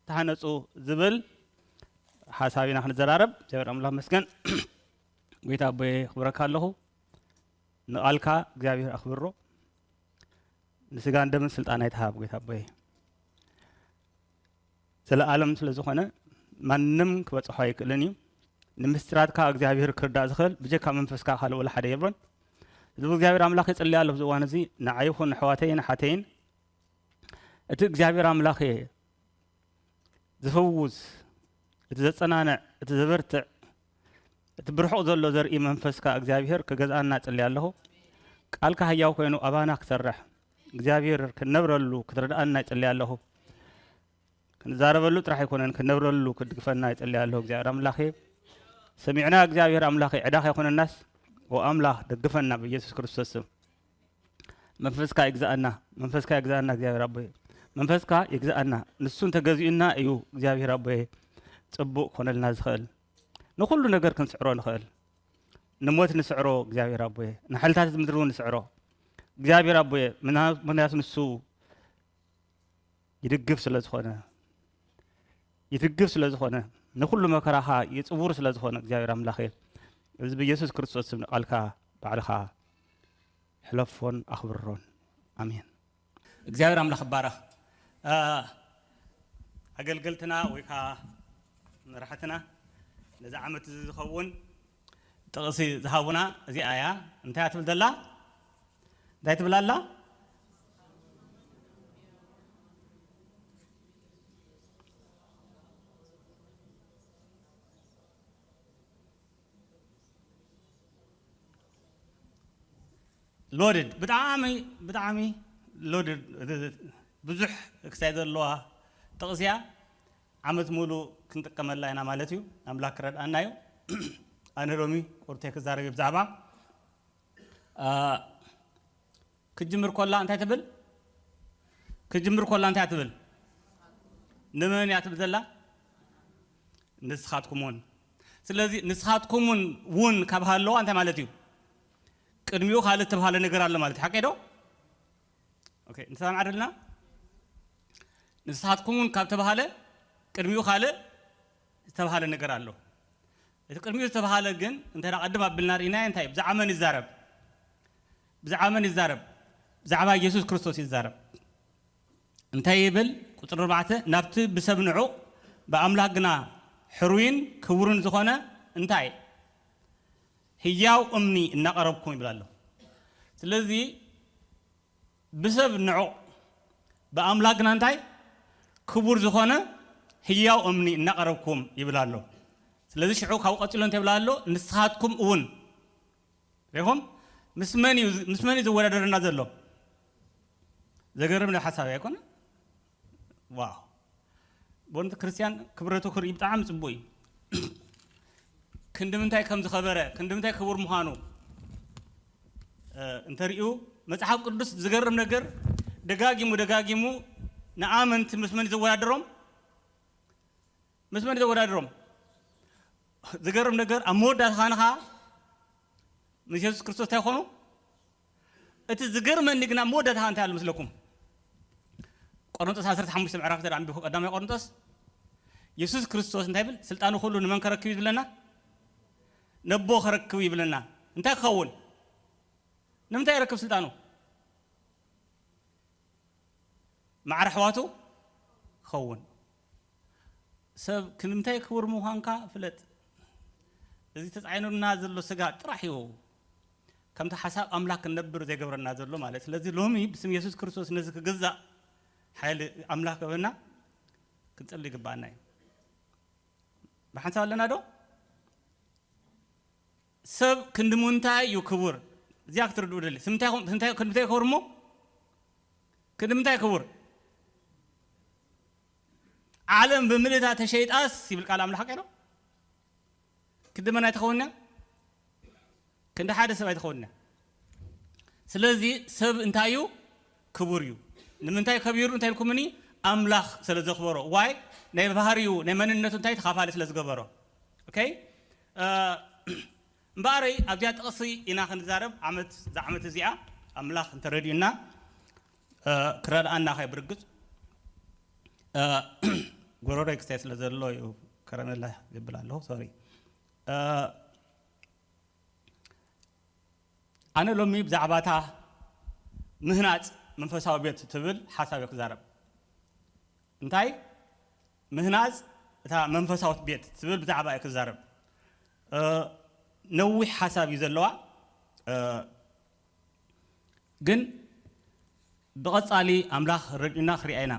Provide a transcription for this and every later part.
ተሃነጹ ዝብል ሓሳብ ኢና ክንዘራረብ። እግዚኣብሔር ኣምላኽ መስገን። ጎይታ ኣቦየ ክብረካ ኣለኹ። ንቓልካ እግዚኣብሔር ኣኽብሮ። ንስጋን ደምን ስልጣን ኣይትሃብ ጎይታ ኣቦየ። ዘለኣለም ስለ ዝኾነ ማንም ክበጽሖ ኣይክእልን እዩ። ንምስጢራትካ እግዚኣብሔር ክርዳእ ዝኽእል ብጀካ መንፈስካ ካልእ ወላ ሓደ የብሎን። ህዝቢ እግዚኣብሔር ኣምላኽ ይጽልይ ኣለኹ። እዚ እዋን እዚ ንዓይ ይኹን ንኣሕዋተይን ኣሓተይን እቲ እግዚኣብሔር ኣምላኽ ዝፍውስ፣ እቲ ዘጸናንዕ፣ እቲ ዘበርትዕ፣ እቲ ብርሑቕ ዘሎ ዘርኢ መንፈስካ እግዚኣብሔር ክገዝኣና እጽሊ ኣለኹ። ቃልካ ህያው ኮይኑ ኣባና ክሰርሕ እግዚኣብሔር ክንነብረሉ ክትረድኣና ይጽሊ ኣለኹ። ክንዛረበሉ ጥራሕ ኣይኮነን፣ ክንነብረሉ ክድግፈና ይጽሊ ኣለኹ። እግዚኣብሔር ኣምላኸ ሰሚዕና፣ እግዚኣብሔር ኣምላኸ ዕዳ ከይኮነናስ፣ ኦ ኣምላኽ ደግፈና ብኢየሱስ ክርስቶስ ስም። መንፈስካ ይግዛኣና፣ መንፈስካ ይግዛኣና እግዚኣብሔር ኣቦይ፣ መንፈስካ ይግዛኣና። ንሱ እንተገዚኡና እዩ እግዚኣብሔር ኣቦይ ጽቡቕ ክኾነልና ዝኽእል። ንኹሉ ነገር ክንስዕሮ ንኽእል። ንሞት ንስዕሮ እግዚኣብሔር ኣቦይ፣ ንሓይልታት እዚ ምድሪ እውን ንስዕሮ እግዚኣብሔር ኣቦይ፣ ምና-፣ ምክንያቱ ንሱ ይድግፍ ስለ ዝኾነ፣ ይድግፍ ስለ ዝኾነ፣ ንኹሉ መከራኻ ይጽውር ስለ ዝኾነ እግዚኣብሔር ኣምላኸ፣ እዚ ብኢየሱስ ክርስቶስ ስም ንቓልካ ባዕልኻ ሕለፎን ኣኽብሮን። ኣሜን። እግዚኣብሔር ኣምላኽ ይባረኽ። አ፣ ኣገልገልትና ወይ ከዓ መራሕትና ነዚ ዓመት እዚ ዝኸውን ጥቕሲ ዝሃቡና እዚኣ እያ። እንታይ እያ ትብል ዘላ? እንታይ ትብል ኣላ? ሎድድ፣ ብጣዕሚ፣ ብጣዕሚ ሎድድ፣ ብዙሕ ክሳይ ዘለዋ ጥቕሲ እያ። ዓመት ሙሉ ክንጥቀመላ ኢና ማለት እዩ። ኣምላኽ ክረድኣና እዩ። ኣነ ሎሚ ቁርተይ ክዛረብ እዩ ብዛዕባ፣ አ፣ ክጅምር ኮላ እንታይ ትብል? ክጅምር ኮላ እንታይ ትብል? ንመን እያ ትብል ዘላ? ንስኻትኩም እውን። ስለዚ ንስኻትኩም እውን፣ እውን ካብ ሃለዋ እንታይ ማለት እዩ? ቅድሚኡ ካልእ ዝተባህለ ነገር ኣሎ ማለት እዩ። ሓቀይ ዶ? ኦኬ፣ ንሰማማዕ ደለና? ንስኻትኩም እውን ካብ ተባህለ ቅድሚኡ ካልእ ዝተባህለ ነገር ኣሎ። እቲ ቅድሚኡ ዝተባህለ ግን እንተ ደኣ ቀድም ኣቢልና ርኢናዮ እንታይ እዩ? ብዛዕባ መን ይዛረብ? ብዛዕባ መን ይዛረብ? ብዛዕባ ኢየሱስ ክርስቶስ ይዛረብ። እንታይ ይብል? ቁጽሪ ኣርባዕተ፣ ናብቲ ብሰብ ንዑቕ ብኣምላኽ ግና ሕሩይን ክቡርን ዝኾነ እንታይ? ህያው እምኒ እናቐረብኩም ይብል ኣሎ። ስለዚ ብሰብ ንዑቕ ብኣምላኽ ግና እንታይ? ክቡር ዝኾነ ህያው እምኒ እናቐረብኩም ይብል ኣሎ። ስለዚ ሽዑ ካብኡ ቀጺሉ እንታይ ይብል ኣሎ? ንስኻትኩም እውን ሪኹም ምስ መን እዩ፣ ምስ መን እዩ ዝወዳደረና ዘሎ? ዘገርም ናይ ሓሳብ ኣይኮነ? ዋው! በእውነት ክርስቲያን ክብረቱ ክርኢ ብጣዕሚ ጽቡቅ እዩ። ክንዲ ምንታይ ከም ዝኸበረ፣ ክንዲ ምንታይ ክቡር ምዃኑ፣ እ፣ እንተሪኡ መጽሓፍ ቅዱስ ዝገርም ነገር ደጋጊሙ ደጋጊሙ ንኣመንቲ ምስ መን እዩ ዘወዳድሮም? ምስ መን እዩ ዘወዳድሮም? ዝገርም ነገር ኣብ መወዳእታ ኸዓ ምስ የሱስ ክርስቶስ እንታይ ይኾኑ? እቲ ዝገርመኒ ግና መወዳእታ እንታይ ኣሎ መስለኩም? ቆሮንቶስ ዓሰርተ ሓሙሽተ ምዕራፍ እንተ ኣንቢብኩም፣ ቀዳማይ ቆሮንቶስ፣ የሱስ ክርስቶስ እንታይ ይብል? ስልጣኑ ኩሉ ንመን ከረክብ እዩ ዝብለና? ነቦ ከረክብ እዩ ይብለና። እንታይ ክኸውን? ንምንታይ ይረክብ ስልጣኑ? ማዕረ ኣሕዋቱ ክኸውን። ሰብ ክንምንታይ ክቡር ምዃንካ ፍለጥ። እዚ ተጻዒኑና ዘሎ ስጋ ጥራሕ እዩ ከምቲ ሓሳብ ኣምላኽ ክንነብር ዘይገብረና ዘሎ ማለት። ስለዚ ሎሚ ብስም የሱስ ክርስቶስ ነዚ ክግዛእ ሓይሊ ኣምላኽ ክህበና ክንጽሊ ይግባኣና እዩ። ብሓንሳብ ኣለና ዶ? ሰብ ክንዲ ምንታይ እዩ ክቡር? እዚኣ ክትርድኡ ደሊ። ስምንታይ ኮም-፣ ስምንታይ፣ ክንዲ ምንታይ ክቡር እሞ? ክንዲ ምንታይ ክቡር? ዓለም ብምልእታ ተሸይጣስ ይብል ቃል ኣምላኽ ቀይሮ። ክንዲ መን ኣይትኸውን እያ? ክንዲ ሓደ ሰብ ኣይትኸውን እያ። ስለዚ ሰብ እንታይ እዩ? ክቡር እዩ። ንምንታይ ከቢሩ እንታይ ኢልኩምኒ? ኣምላኽ ስለ ዘኽበሮ። ዋይ? ናይ ባህሪኡ፣ ናይ መንነቱ እንታይ ተኻፋሊ ስለ ዝገበሮ። ኦኬ? እ፣ እምበኣረይ ኣብዚኣ ጥቕሲ ኢና ክንዛረብ፣ ዓመት፣ እዛ ዓመት እዚኣ ኣምላኽ እንተረዲኡና፣ እ፣ ክረድኣና ኸይ ብርግጽ፣ እ፣ ጎረሮይ ክሳይ ስለ ዘሎ እዩ ከረሜላ ይብል ኣለኹ። ሶሪ። ኣነ ሎሚ ብዛዕባታ ምህናጽ መንፈሳዊ ቤት ትብል ሓሳብ እየ ክዛረብ። እንታይ ምህናጽ እታ መንፈሳዊት ቤት ትብል ብዛዕባ እየ ክዛረብ። ነዊሕ ሓሳብ እዩ ዘለዋ። ግን ብቐጻሊ ኣምላኽ ረድኡና ክሪኣ ኢና።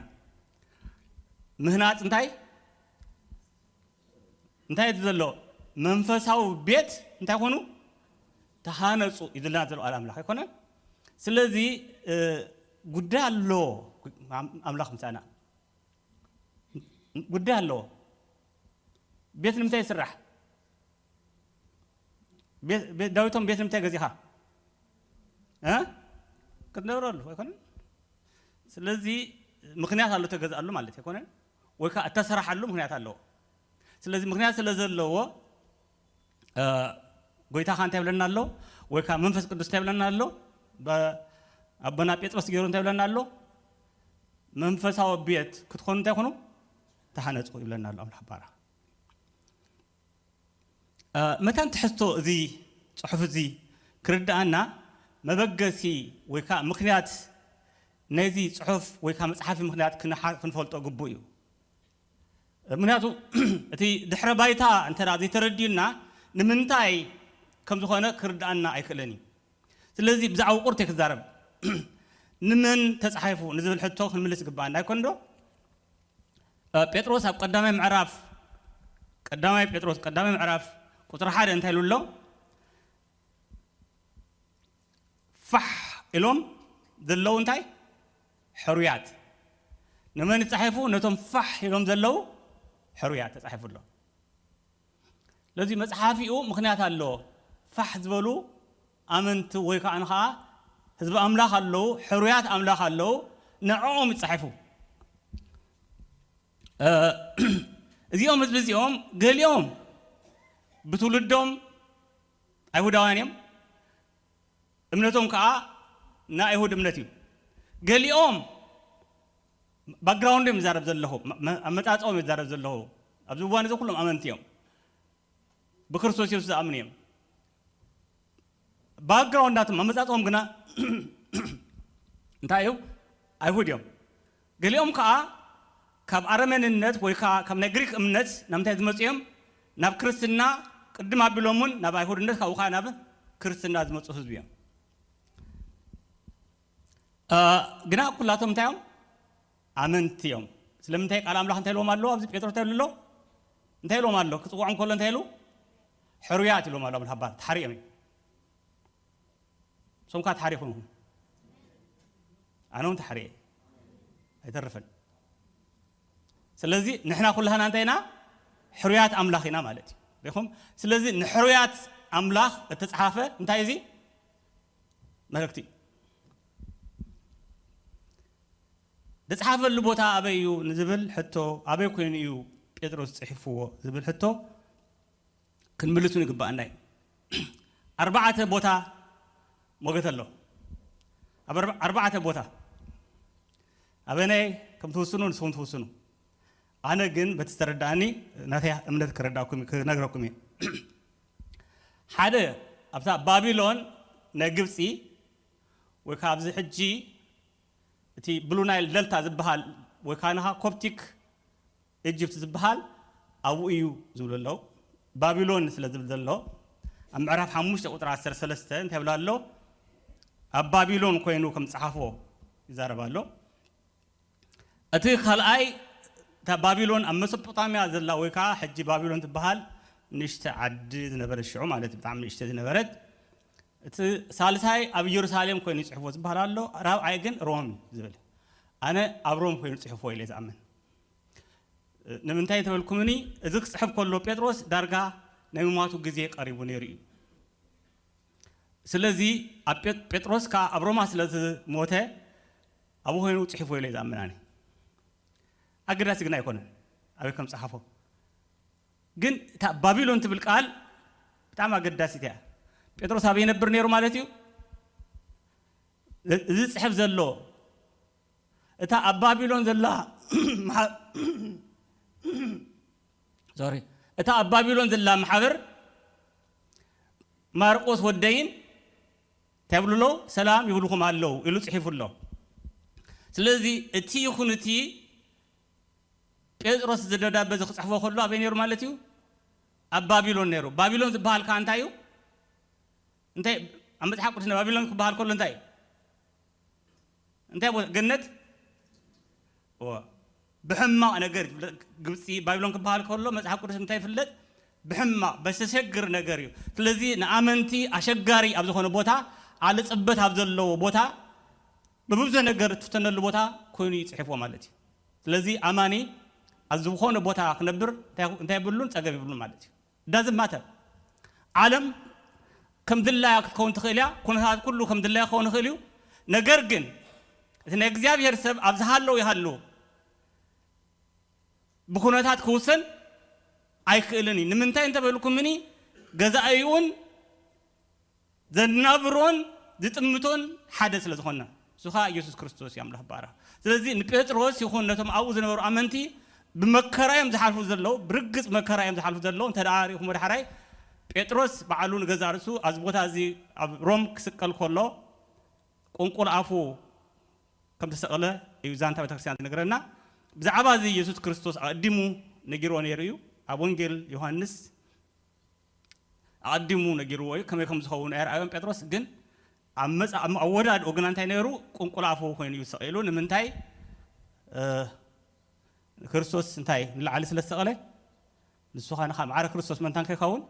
ምህናጽ እንታይ እንታይ እዩ ዘሎ? መንፈሳዊ ቤት እንታይ ኮኑ? ተሃነጹ እዩ ዝብለና ዘሎ ቃል ኣምላኽ ኣይኮነን? ስለዚ ጉዳይ ኣለዎ። ኣምላኽ ምሳና ጉዳይ ኣለዎ። ቤት ንምንታይ ይስራሕ? ዳዊቶም ቤት ንምንታይ ገዚኻ? ክትነብረሉ ኣይኮነን? ስለዚ ምኽንያት ኣሎ ተገዝኣሉ ማለት ኣይኮነን? ወይ ከዓ እተሰራሓሉ ምኽንያት ኣለዎ። ስለዚ ምኽንያት ስለ ዘለዎ ጎይታኻ እንታይ ይብለና ኣሎ? ወይ ከዓ መንፈስ ቅዱስ እንታይ ይብለና ኣሎ? ኣቦና ጴጥሮስ ገይሩ እንታይ ይብለና ኣሎ? መንፈሳዊ ቤት ክትኾኑ እንታይ ኮኑ? ተሃነፁ ይብለና ኣሎ ኣምላኽ ባራ። መታን ትሕዝቶ እዚ ፅሑፍ እዚ ክርድኣና መበገሲ ወይ ከዓ ምኽንያት ነዚ ፅሑፍ ወይ ከዓ መፅሓፊ ምኽንያት ክንፈልጦ ግቡእ እዩ። ምክንያቱ እቲ ድሕረ ባይታ እንተ ዘይተረድዩና ንምንታይ ከም ዝኾነ ክርድኣና ኣይክእልን እዩ። ስለዚ ብዛዕባ ቁርተ ክዛረብ ንመን ተፃሒፉ ንዝብል ሕቶ ክንምልስ ግባኣና ኣይኮን ዶ? ጴጥሮስ ኣብ ቀዳማይ ምዕራፍ ቀዳማይ ጴጥሮስ ቀዳማይ ምዕራፍ ቁፅሪ ሓደ እንታይ ኢሉ ኣሎ? ፋሕ ኢሎም ዘለዉ እንታይ? ሕሩያት። ንመን ተፃሒፉ? ነቶም ፋሕ ኢሎም ዘለዉ ሕሩያት ተፃሒፉ ኣሎ። ስለዚ መፅሓፊኡ ምኽንያት ኣለዎ። ፋሕ ዝበሉ ኣመንቲ ወይ ከዓ ንኸዓ ህዝቢ ኣምላኽ ኣለዉ፣ ሕሩያት ኣምላኽ ኣለዉ፣ ንዕኦም ይፃሒፉ። እዚኦም ህዝቢ እዚኦም ገሊኦም ብትውልዶም ኣይሁዳውያን እዮም፣ እምነቶም ከዓ ናይ ኣይሁድ እምነት እዩ። ገሊኦም ባክግራውንዶም ይዛረብ ዘለኹ፣ ኣመፃፅኦም ይዛረብ ዘለኹ። ኣብዚ እዋን እዚ ኩሎም ኣመንቲ እዮም፣ ብክርስቶስ የሱስ ዝኣምኑ እዮም። ባክግራውንድ ናቶም ኣመፃፅኦም ግና እንታይ እዩ? ኣይሁድ እዮም። ገሊኦም ከዓ ካብ ኣረመንነት ወይ ከዓ ካብ ናይ ግሪክ እምነት ናብ ምንታይ ዝመፁ እዮም? ናብ ክርስትና። ቅድም ኣቢሎም እውን ናብ ኣይሁድነት ካብኡ ከዓ ናብ ክርስትና ዝመፁ ህዝቢ እዮም። ግና ኩላቶም እንታይ እዮም? ኣመንቲ እዮም። ስለምንታይ ቃል ኣምላኽ እንታይ ኢልዎም ኣሎ? ኣብዚ ጴጥሮስ እንታይ ኢሉ ኣሎ? እንታይ ኢልዎም ኣሎ? ክፅውዖም ከሎ እንታይ ኢሉ? ሕሩያት ኢልዎም ኣሎ። ኣምላኽ ባር ተሓሪኦም እዮም። ሶምካ ተሓሪኹም ኣነ እውን ተሓሪየ ኣይተርፍን። ስለዚ ንሕና ኩላህና እንታይ ኢና? ሕሩያት ኣምላኽ ኢና ማለት እዩ። ሪኹም? ስለዚ ንሕሩያት ኣምላኽ እተፅሓፈ እንታይ እዚ መልእክቲ እዩ። ዝፅሓፈሉ ቦታ ኣበይ እዩ ንዝብል ሕቶ፣ ኣበይ ኮይኑ እዩ ጴጥሮስ ፅሒፍዎ ዝብል ሕቶ ክንምልሱ ንግባኣና እዩ። ኣርባዕተ ቦታ ሞገት ኣሎ። ኣብ ኣርባ- ኣርባዕተ ቦታ ኣበናይ ከም ትውስኑ ንስኹም ትውስኑ። ኣነ ግን በቲ ዝተረዳእኒ ናተይ እምነት ክረዳእኩም ክነግረኩም እየ። ሓደ ኣብታ ባቢሎን ናይ ግብፂ ወይ ከዓ ኣብዚ ሕጂ እቲ ብሉ ናይል ደልታ ዝበሃል ወይ ከዓ ንኻ ኮፕቲክ ኢጅፕት ዝበሃል ኣብኡ እዩ ዝብሉ ኣለዉ። ባቢሎን ስለ ዝብል ዘሎ ኣብ ምዕራፍ ሓሙሽተ ቁፅሪ ዓሰርተ ሰለስተ እንታይ ይብል ኣሎ? ኣብ ባቢሎን ኮይኑ ከም ዝፀሓፎ ይዛረብ ኣሎ። እቲ ካልኣይ እታ ባቢሎን ኣብ መሶፖጣምያ ዘላ ወይ ከዓ ሕጂ ባቢሎን ትበሃል ንእሽተ ዓዲ ዝነበረት ሽዑ ማለት ብጣዕሚ ንእሽተ ዝነበረት። እቲ ሳልሳይ ኣብ ኢየሩሳሌም ኮይኑ ይፅሕፎ ዝበሃል ኣሎ። ራብዓይ ግን ሮም እዩ ዝብል። ኣነ ኣብ ሮም ኮይኑ ፅሕፎ ኢለ ዝኣምን። ንምንታይ ተበልኩምኒ? እዚ ክፅሕፍ ከሎ ጴጥሮስ ዳርጋ ናይ ምማቱ ግዜ ቀሪቡ ነይሩ እዩ። ስለዚ ኣብ ጴጥሮስ ከዓ ኣብ ሮማ ስለ ዝሞተ ኣብኡ ኮይኑ ፅሒፎ ኢለ ዝኣምን ኣነ። ኣገዳሲ ግን ኣይኮነን ኣበይ ከም ፀሓፎ። ግን እታ ባቢሎን ትብል ቃል ብጣዕሚ ኣገዳሲት እያ። ጴጥሮስ ኣበይ ይነብር ነይሩ ማለት እዩ? እዚ ዝፅሕፍ ዘሎ እታ ኣብ ባቢሎን ዘላ መሓ- ሶሪ፣ እታ ኣብ ባቢሎን ዘላ ማሕበር ማርቆስ ወደይን እንታይ ይብሉ ኣለዉ? ሰላም ይብልኹም ኣለዉ ኢሉ ጽሒፉ ኣሎ። ስለዚ እቲ ይኹን እቲ ጴጥሮስ እዚ ደብዳበ እዚ ክጽሕፎ ከሎ ኣበይ ነይሩ ማለት እዩ? ኣብ ባቢሎን ነይሩ። ባቢሎን ዝበሃል ከኣ እንታይ እዩ? እንታይ ኣብ መጽሓፍ ቅዱስና ባቢሎን ክበሃል ከሎ እንታይ እዩ? እንታይ ቦታ? ገነት? እወ። ብሕማቕ ነገር ይፍለጥ። ግብጺ፣ ባቢሎን ክበሃል ከሎ መጽሓፍ ቅዱስ እንታይ ይፍለጥ? ብሕማቕ፣ በስተሸግር ነገር እዩ። ስለዚ ንኣመንቲ ኣሸጋሪ ኣብ ዝኾነ ቦታ፣ ኣለ ጽበት ኣብ ዘለዎ ቦታ፣ ብብዙሕ ነገር እትፍተነሉ ቦታ ኮይኑ እዩ ጽሒፍዎ ማለት እዩ። ስለዚ ኣማኒ ኣብ ዝኾነ ቦታ ክነብር እንታይ፣ እንታይ የብሉን? ጸገም የብሉን ማለት እዩ። ዳዝን ማተር። ዓለም ከም ድላያ ክትከውን ትኽእል እያ። ኩነታት ኩሉ ከም ድላያ ክኸውን ይኽእል እዩ። ነገር ግን እቲ ናይ እግዚኣብሔር ሰብ ኣብ ዝሃለዉ ይሃሉ፣ ብኩነታት ክውሰን ኣይክእልን እዩ። ንምንታይ እንተበልኩምኒ፣ ገዛኢኡን ዘናብሮን ዝጥምቶን ሓደ ስለ ዝኾነ፣ እሱ ኸኣ ኢየሱስ ክርስቶስ እዩ። ኣምላኽ ባርኽ። ስለዚ ንጴጥሮስ ይኹን ነቶም ኣብኡ ዝነበሩ ኣመንቲ ብመከራ እዮም ዝሓልፉ ዘለዉ፣ ብርግጽ መከራ እዮም ዝሓልፉ ዘለዉ። እንተ ደኣ ርኢኹም ወደ ሓራይ፣ ጴጥሮስ ባዕሉ ንገዛእ ርእሱ ኣብዚ ቦታ እዚ ኣብ ሮም ክስቀል ከሎ ቁንቁል ኣፉ ከም ተሰቕለ እዩ ዛንታ ቤተክርስትያን ትነግረና። ብዛዕባ እዚ ኢየሱስ ክርስቶስ ኣቐዲሙ ነጊርዎ ነይሩ እዩ። ኣብ ወንጌል ዮሃንስ ኣቐዲሙ ነጊርዎ እዩ። ከመይ ከም ዝኸውን ኣይረኣዮን ጴጥሮስ፣ ግን ኣብ መጻ-፣ ኣብ ኣወዳድኡ ግና እንታይ ነይሩ? ቁንቁል ኣፉ ኮይኑ እዩ ሰቒሉ። ንምንታይ? እ፣ ክርስቶስ እንታይ ንላዕሊ ስለ ዝሰቐለ፣ ንሱ ኸኣ ንኻ ማዕረ ክርስቶስ መንታን ከይኸውን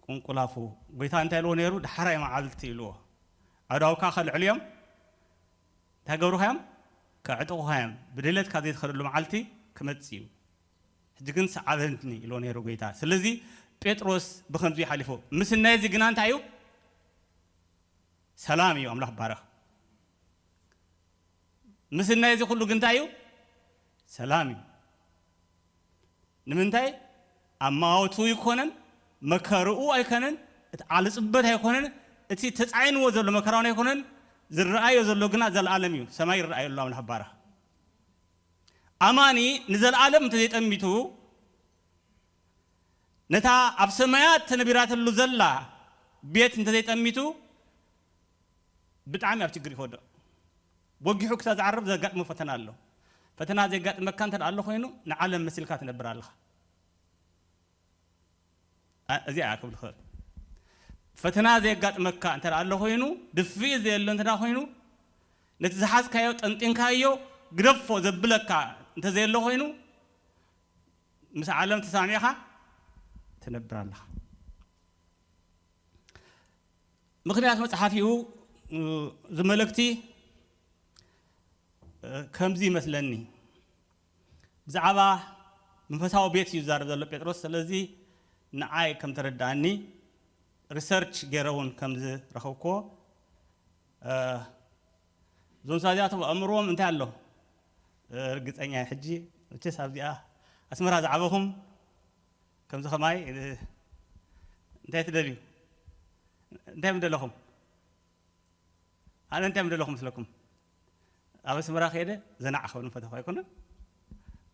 ቁንቁል ኣፉ። ጎይታ እንታይ ኢልዎ ነይሩ? ዳሕራይ መዓልቲ ኢልዎ። ኣእዳውካ ከልዕሉ እዮም። እንታይ ገብሩኻ እዮም? ከዕጥቑኻ እዮም። ብድሌትካ ዘይትኸደሉ መዓልቲ ክመጽእ እዩ። ሕጂ ግን ሰዓበኒ ኢልዎ ነይሩ ጎይታ። ስለዚ ጴጥሮስ ብኸምዚ ሓሊፉ። ምስናይ እዚ ግና እንታይ እዩ? ሰላም እዩ። ኣምላኽ ባረኽ። ምስናይ እዚ ኩሉ ግን እንታይ እዩ? ሰላም እዩ። ንምንታይ? ኣማውቱ ኣይኮነን፣ መከርኡ ኣይኮነን፣ እቲ ዓሊ ጽበት ኣይኮነን፣ እቲ ተጻዒንዎ ዘሎ መከራውን ኣይኮነን፣ ዝረኣዮ ዘሎ ግና ዘለኣለም እዩ። ሰማይ ይረኣዮ ኣሎ። ኣምላኽ ባረኽ። ኣማኒ ንዘለኣለም እንተዘይጠሚቱ፣ ነታ ኣብ ሰማያት ተነቢራትሉ ዘላ ቤት እንተዘይጠሚቱ፣ ብጣዕሚ ኣብ ችግር ይወድቕ። ወጊሑ ክሳብ ዝዓርፍ ዘጋጥሞ ፈተና ኣሎ። ፈተና ዘጋጥመካ እንተ ኣሎ ኮይኑ፣ ንዓለም መሲልካ ትነብር ኣለኻ። ኣ-፣ እዚኣ እያ ክብል ክእል። ፈተና ዘየጋጥመካ እንተ ኣሎ ኮይኑ፣ ድፍኢት ዘየሎ እንተ ኮይኑ፣ ነቲ ዝሓዝካዮ ጠንጢንካዮ ግደፎ ዘብለካ እንተ ዘየሎ ኮይኑ፣ ምስ ዓለም ተሳሚዕኻ ትነብር ኣለኻ። ምኽንያት መጽሓፊኡ፣ እ፣ እዚ መልእክቲ፣ እ፣ ከምዚ ይመስለኒ። ብዛዕባ መንፈሳዊ ቤት እዩ ዝዛረብ ዘሎ ጴጥሮስ። ስለዚ ንዓይ ከም ተረድኣኒ፣ ሪሰርች ገይረ እውን ከም ዝረኸብክዎ፣ እ፣ እዞም ሰባት እዚኣቶም ኣእምሮኦም እንታይ ኣሎ? እ፣ ርግጸኛ እየ። ሕጂ መቸስ ኣብዚኣ ኣስመራ ዝዓበኹም ከምዚ ኸማይ፣ እ፣ እንታይ ትደልዩ? እንታይ ምደለኹም? ኣነ እንታይ ምደለኹም መስለኩም? ኣብ ኣስመራ ከይደ ዘና ክኸውን ፈተኹ ኣይኮነን።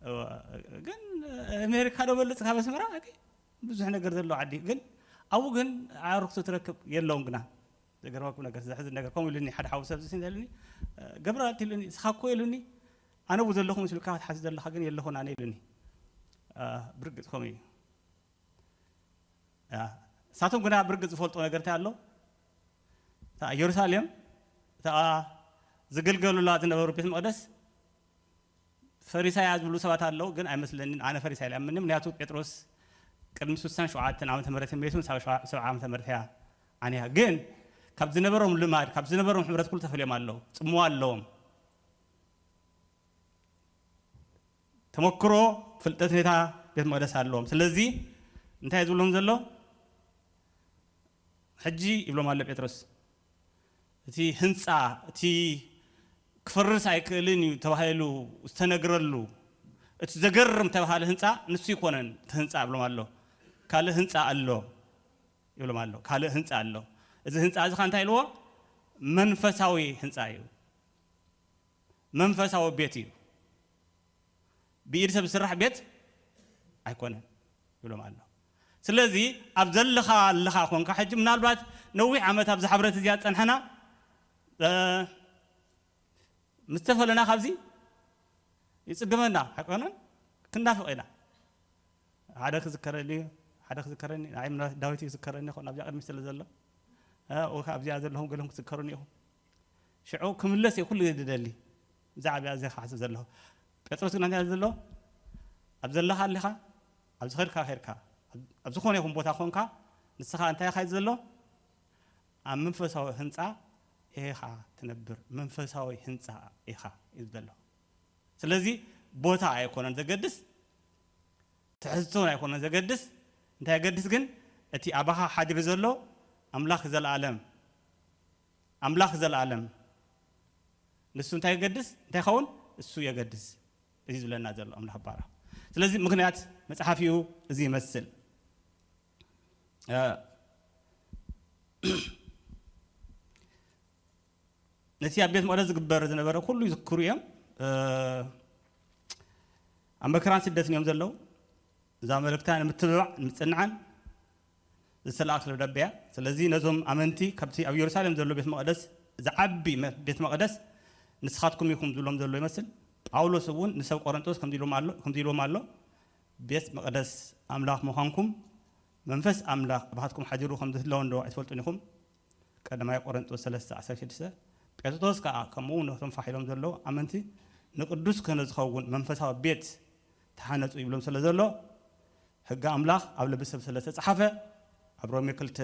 እወ፣ ግን ኣሜሪካ ዶ በልጽ ካብ ኣስመራ? ኣቂ ብዙሕ ነገር ዘለዎ ዓዲ። ግን ኣብኡ ግን ኣዕሩኽቱ ትረክብ የለውን ግና። ዘገርመኩም ነገር፣ ዘሕዝን ነገር፣ ከምኡ ኢሉኒ ሓደ ሓው ሰብ ዝስን ኢሉኒ፣ "ገብረ" ኣልቲ ኢሉኒ፣ "እስኻ እኮ" ኢሉኒ፣ "ኣነ ቡ ዘለኹ መስልካ ክትሓስብ ዘለኻ ግን የለኹን ኣነ" ኢሉኒ። እ፣ ብርግጽ ከምኡ እዩ። ያ፣ ንሳቶም ግና ብርግጽ ዝፈልጦ ነገር እንታይ ኣሎ? እታ ኢየሩሳሌም፣ እታ ዝግልገሉላ ዝነበሩ ቤት መቕደስ፣ ፈሪሳያ ዝብሉ ሰባት ኣለዉ፣ ግን ኣይመስለንን። ኣነ ፈሪሳይ ኢለ ኣምኒ፣ ምክንያቱ ጴጥሮስ ቅድሚ ስሳን ሸውዓተን ዓመተ ምህረት ሜቱ፣ ሰብዓ ዓመተ ምህረት እያ ዓንያ። ግን ካብ ዝነበሮም ልማድ፣ ካብ ዝነበሮም ሕብረት ኩሉ ተፈልዮም ኣለዉ፣ ጽምዋ ኣለዎም። ተመክሮ፣ ፍልጠት ነታ ቤት መቕደስ ኣለዎም። ስለዚ እንታይ እዩ ዝብሎም ዘሎ? ሕጂ ይብሎም ኣሎ ጴጥሮስ፣ እቲ ህንጻ፣ እቲ ክፈርስ ኣይክእልን እዩ ተባሂሉ ዝተነግረሉ፣ እቲ ዘገርም ተባሃለ ህንጻ ንሱ ይኮነን። እቲ ህንጻ ይብሎም ኣሎ፣ ካልእ ህንጻ ኣሎ ይብሎም ኣሎ፣ ካልእ ህንጻ ኣሎ። እዚ ህንጻ እዚ ኸ እንታይ ኢልዎ? መንፈሳዊ ህንጻ እዩ። መንፈሳዊ ቤት እዩ። ብኢድ ሰብ ዝስራሕ ቤት ኣይኮነን ይብሎም ኣሎ። ስለዚ ኣብ ዘለኻ ኣለኻ ኮንካ፣ ሕጂ ምናልባት ነዊሕ ዓመት ኣብዛ ሕብረት እዚኣ ዝጸንሐና፣ እ፣ ምስ ተፈለና ካብዚ ይጽገመና ኣይኮነን፣ ክንናፍቕ ኢና። ሓደ ክዝከረኒ እዩ፣ ሓደ ክዝከረኒ፣ ንዓይ ምናልባት ዳዊት ይዝከረኒ ይኸውን ኣብዚኣ ቅድሚት ስለ ዘሎ። እ፣ ወይ ከኣ ኣብዚኣ ዘለኹም ገለኹም ክትዝከሩኒ ኢኹም። ሽዑ ክምለስ እየ ኩሉ ግዜ ዝደሊ። ብዛዕባ እዚኣ ክሓስብ ዘለኹ። ጴጥሮስ ግን እንታይ ዘሎ? ኣብ ዘለኻ ኣለኻ፣ ኣብ ዝኸድካ ከድካ፣ ኣብ፣ ኣብ ዝኾነ ይኹን ቦታ ኮንካ፣ ንስኻ እንታይ ኢኻ ዘሎ? ኣብ መንፈሳዊ ህንጻ ኢኻ ትነብር፣ መንፈሳዊ ህንጻ ኢኻ እዩ ዘሎ። ስለዚ ቦታ ኣይኮነን ዘገድስ፣ ትሕዝቶ ኣይኮነን ዘገድስ። እንታይ የገድስ ግን? እቲ ኣባኻ ሓዲሩ ዘሎ ኣምላኽ ዘለኣለም፣ ኣምላኽ ዘለኣለም ንሱ እንታይ የገድስ? እንታይ ይኸውን? እሱ የገድስ። እዚ ዝብለና ዘሎ ኣምላኽ ባራ። ስለዚ ምኽንያት መጽሓፊኡ እዚ ይመስል። እ፣ ነቲ ኣብ ቤት መቕደስ ዝግበር ዝነበረ ኩሉ ይዝክሩ እዮም። እ፣ ኣብ መከራን ስደትን እዮም ዘለዉ። እዛ መልእክታ ንምትብባዕ ንምጽንዓን ዝተላእከት ደብዳቤ እያ። ስለዚ ነዞም ኣመንቲ ካብቲ ኣብ የሩሳሌም ዘሎ ቤት መቕደስ ዝዓቢ መ-፣ ቤት መቕደስ ንስኻትኩም ኢኹም ዝብሎም ዘሎ ይመስል። ጳውሎስ እውን ንሰብ ቆረንጦስ ከምዚ ኢሎም ኣሎ፣ ከምዚ ኢልዎም ኣሎ፣ ቤት መቕደስ ኣምላኽ ምዃንኩም መንፈስ ኣምላኽ ኣባኻትኩም ሓዲሩ ከም ዝህለወ እንዶ ኣይትፈልጡን ኢኹም? ቀዳማይ ቆረንጦስ ሰለስተ ዓሰርተ ሽዱሽተ። ጴጥሮስ ከኣ ከምኡ እውን ነቶም ፋሕ ኢሎም ዘለዉ ኣመንቲ ንቅዱስ ክህነት ዝኸውን መንፈሳዊ ቤት ተሃነጹ ይብሎም ስለ ዘሎ፣ ሕጊ ኣምላኽ ኣብ ልቢ ሰብ ስለ ዝተጻሕፈ፣ ኣብ ሮሜ ክልተ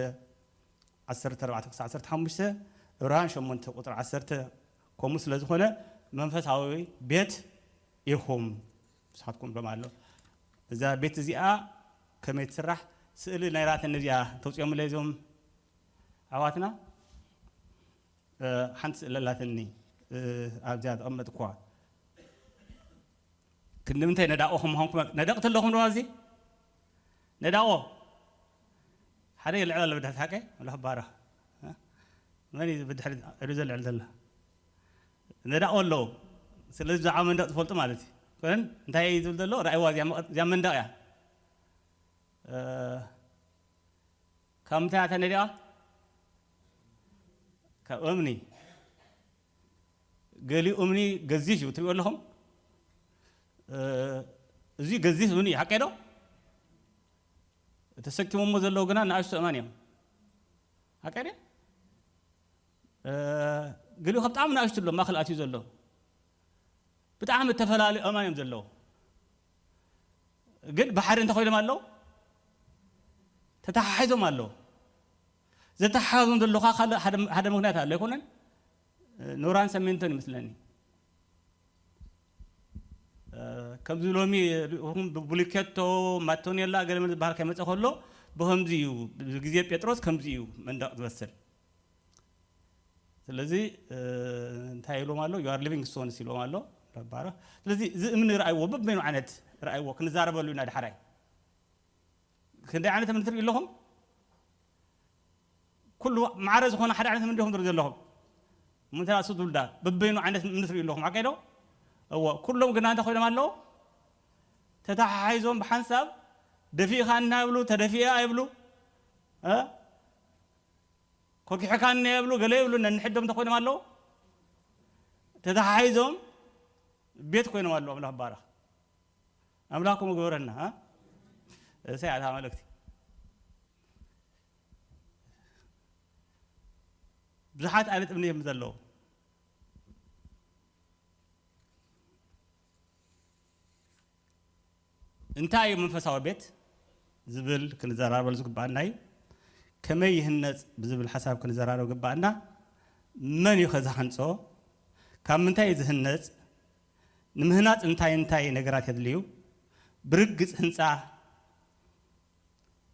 ዓሰርተ ኣርባዕተ ክሳብ ዓሰርተ ሓሙሽተ፣ ዕብራውያን ሸሞንተ ቁጽሪ ዓሰርተ ከምኡ ስለ ዝኾነ፣ መንፈሳዊ ቤት ኢኹም ንስኻትኩም ኢሎም ኣሎ። እዛ ቤት እዚኣ ከመይ ትስራሕ? ስእሊ ናይ ራተኒ እዚኣ ተውፅኦምለይ እዞም ኣሕዋትና። እ፣ ሓንቲ ስእሊ ኣላትኒ፣ እ፣ ኣብዚኣ ተቐመጥኳ። ክንዲ ምንታይ ነዳቑ ከም ምዃንኩም ነደቕቲ ኣለኹም ዶ ኣብዚ? ነዳቑ። ሓደ ይልዕል ኣሎ ብድሕሪት ሓቀይ? ኣምላኽ ባረኽ። እ? መን እዩ ብድሕሪት ኢዱ ዘልዕል ዘሎ? ነዳቑ ኣለዉ። ስለዚ ብዛዕባ መንደቕ ትፈልጡ ማለት እዩ። ኮነ እንታይ እዩ ዝብል ዘሎ? ረኣይዋ እዚኣ መቐ-፣ እዚኣ መንደቕ እያ። እ፣ ካብ ምንታይ እያ ተነዲቓ? ካብ እምኒ። ገሊኡ እምኒ ገዚፍ እዩ፣ ትሪእዎ ኣለኹም? እ፣ እዚ ገዚፍ እምኒ እዩ፣ ሓቀይ ዶ? ተሰኪሞሞ ዘለዉ ግና ንኣሽቱ ኣእማን እዮም። ሓቀይ ድዩ? እ፣ ገሊኡ ካብ ብጣዕሚ ንኣሽቱ ኣሎ፣ ማእከል ኣትዩ ዘሎ። ብጣዕሚ እተፈላለዩ ኣእማን እዮም ዘለዉ። ግን ብሓደ እንታይ ኮይኖም ኣለዉ? ተተሓሒዞም ኣለዉ። ዘተሓሓዞም ዘሎ ኸዓ ካልእ ሓደ፣ ሓደ ምኽንያት ኣሎ ኣይኮነን? ኖራን ሰሜንቶን ይመስለኒ። እ፣ ከምዚ ሎሚ ርኢኹም ብቡሊኬቶ፣ ማቶኔላ፣ ገለ መለ ዝበሃል ከይመጸ ከሎ ብኸምዚ እዩ። ብግዜ ጴጥሮስ ከምዚ እዩ መንደቕ ዝመስል። ስለዚ፣ እ፣ እንታይ ኢሎም ኣሎ? You are living stones ኢሎም ኣሎ። ረባረ። ስለዚ እዚ እምኒ ረኣይዎ፣ በበይኑ ዓይነት ረኣይዎ፣ ክንዛረበሉ ኢና ዳሕራይ። ክንደይ ዓይነት እምኒ ትርእዩ ኣለኹም? ኩሉ ማዕረ ዝኾነ ሓደ ዓይነት እምኒ ዲኹም ትርእዩ ዘለኹም? ምንታይ እሱ ትብልዳ? በበይኑ ዓይነት እምኒ ትርእዩ ኣለኹም፣ ሓቀይ ዶ? እወ፣ ኩሎም ግና እንታይ ኮይኖም ኣለዉ? ተተሓሒዞም ብሓንሳብ ደፊእኻና ይብሉ፣ ተደፊአ ይብሉ። እ? ኮርኪሕካኒ ይብሉ፣ ገለ ይብሉ፣ ነንሕዶም እንታይ ኮይኖም ኣለዉ? ተተሓሒዞም ቤት ኮይኖም ኣለዉ። ኣምላኽ ይባረኽ። ኣምላኽ ከምኡ ግበረና፣ እ? እሰይ፣ ኣታ መልእክቲ። ብዙሓት ዓይነት እምኒ እዮም ዘለዉ። እንታይ እዩ መንፈሳዊ ቤት ዝብል ክንዘራረበሉ ዝግባኣና እዩ። ከመይ ይህነጽ ብዝብል ሓሳብ ክንዘራረብ ግባኣና። መን እዩ ከ ዝሃንጾ? ካብ ምንታይ እዩ ዝህነጽ? ንምህናጽ እንታይ እንታይ ነገራት የድልዩ? ብርግጽ ህንጻ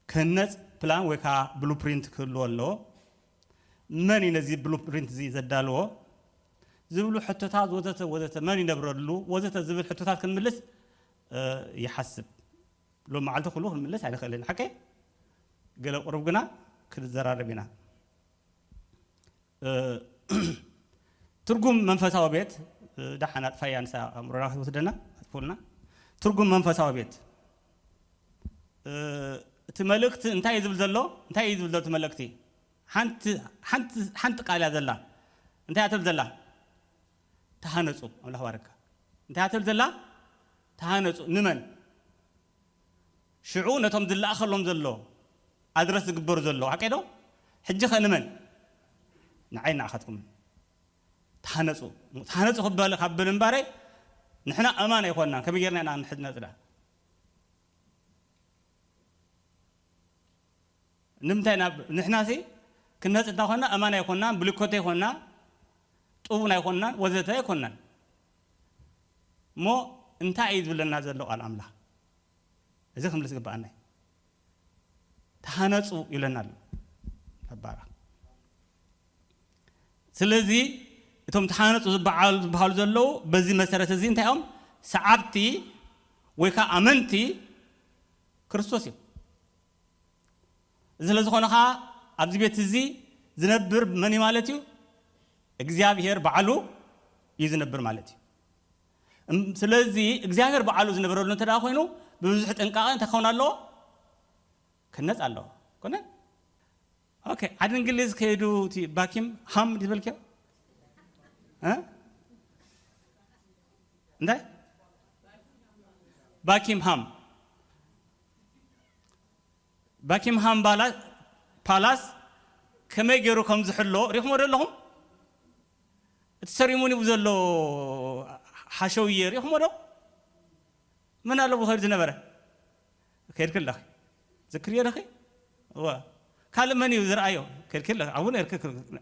ክህነጽ ፕላን ወይ ከዓ ብሉፕሪንት ክህልዎ ኣለዎ። መን እዩ ነዚ ብሉፕሪንት እዚ ዘዳልዎ? ዝብሉ ሕቶታት ወዘተ ወዘተ፣ መን ይነብረሉ ወዘተ ዝብል ሕቶታት ክንምልስ፣ እ፣ ይሓስብ። ሎም መዓልቲ ኩሉ ክንምልስ ኣይንኽእልን። ሓቀይ? ገለ ቁሩብ ግና ክንዘራረብ ኢና። እ፣ ትርጉም መንፈሳዊ ቤት፣ እ፣ ደሓን ኣጥፋያ ንሳ ኣእምሮና ክትወስደና፣ ኣጥፉልና። ትርጉም መንፈሳዊ ቤት። እቲ መልእክቲ እንታይ እዩ ዝብል ዘሎ? እንታይ እዩ ዝብል ዘሎ እቲ መልእክቲ? ሓንቲ ሓንቲ ሓንቲ ቃል እያ ዘላ። እንታይ እያ ትብል ዘላ? ተሃነፁ። ኣምላኽ ባረካ። እንታይ እያ ትብል ዘላ? ተሃነፁ። ንመን? ሽዑ ነቶም ዝለኣኸሎም ዘሎ ኣድረስ ዝግበሩ ዘሎ ሓቀይ ዶ? ሕጂ ኸ ንመን? ንዓይ ንዓኻትኩም። ተሃነፁ። ተሃነፁ ክበል ካብ ብል እምባረይ ንሕና ኣማን ኣይኮንናን። ከመይ ጌርና ኢና ንሕነፅ ዳ? ንምንታይ ናብ ንሕናሲ ክንነፅ እንታ ኮና ኣማን ኣይኮንናን፣ ብሊኮተ ኣይኮንና፣ ጡቡን ኣይኮንናን፣ ወዘተ ኣይኮንናን። እሞ እንታይ እዩ ዝብለና ዘሎ ቃል ኣምላኽ? እዚ ክምልስ ዝግበኣና እዩ። ተሃነፁ ይብለና ኣሎ። ተባረኽ። ስለዚ እቶም ተሃነፁ ዝበዓሉ ዝበሃሉ ዘለዉ በዚ መሰረት እዚ እንታይ እዮም? ሰዓብቲ ወይ ከዓ ኣመንቲ ክርስቶስ እዮም። እዚ ስለ ዝኾነ ከዓ ኣብዚ ቤት እዚ ዝነብር መን እዩ ማለት እዩ? እግዚኣብሔር ባዕሉ እዩ ዝነብር ማለት እዩ። እም፣ ስለዚ እግዚኣብሔር ባዕሉ ዝነበረሉ እንተ ደኣ ኮይኑ ብብዙሕ ጥንቃቐ እንታይ ክኸውን ኣለዎ? ክነፅ ኣለዎ። ኮነ? ኦኬ፣ ዓዲ እንግሊዝ ከይዱ እቲ ባኪም ሃም ዝበልክዮ? እ? እንታይ? ባኪም ሃም። ባኪም ሃም ባላ-፣ ፓላስ ከመይ ገይሩ ከም ዝሕሎ ሪኹሞ ዶ ኣለኹም? እቲ ሰሪሞኒ ብዘሎ ሓሸውየ ሪኹሞ ዶ? መን ኣሎ ብኸይዱ ዝነበረ? ከይድኪ ኣለኺ። ዝክርዮ ኣለኺ? እወ። ካልእ መን እዩ ዝረኣዮ? ከይድኪ ኣለኺ። ኣብኡ ነርኪ፣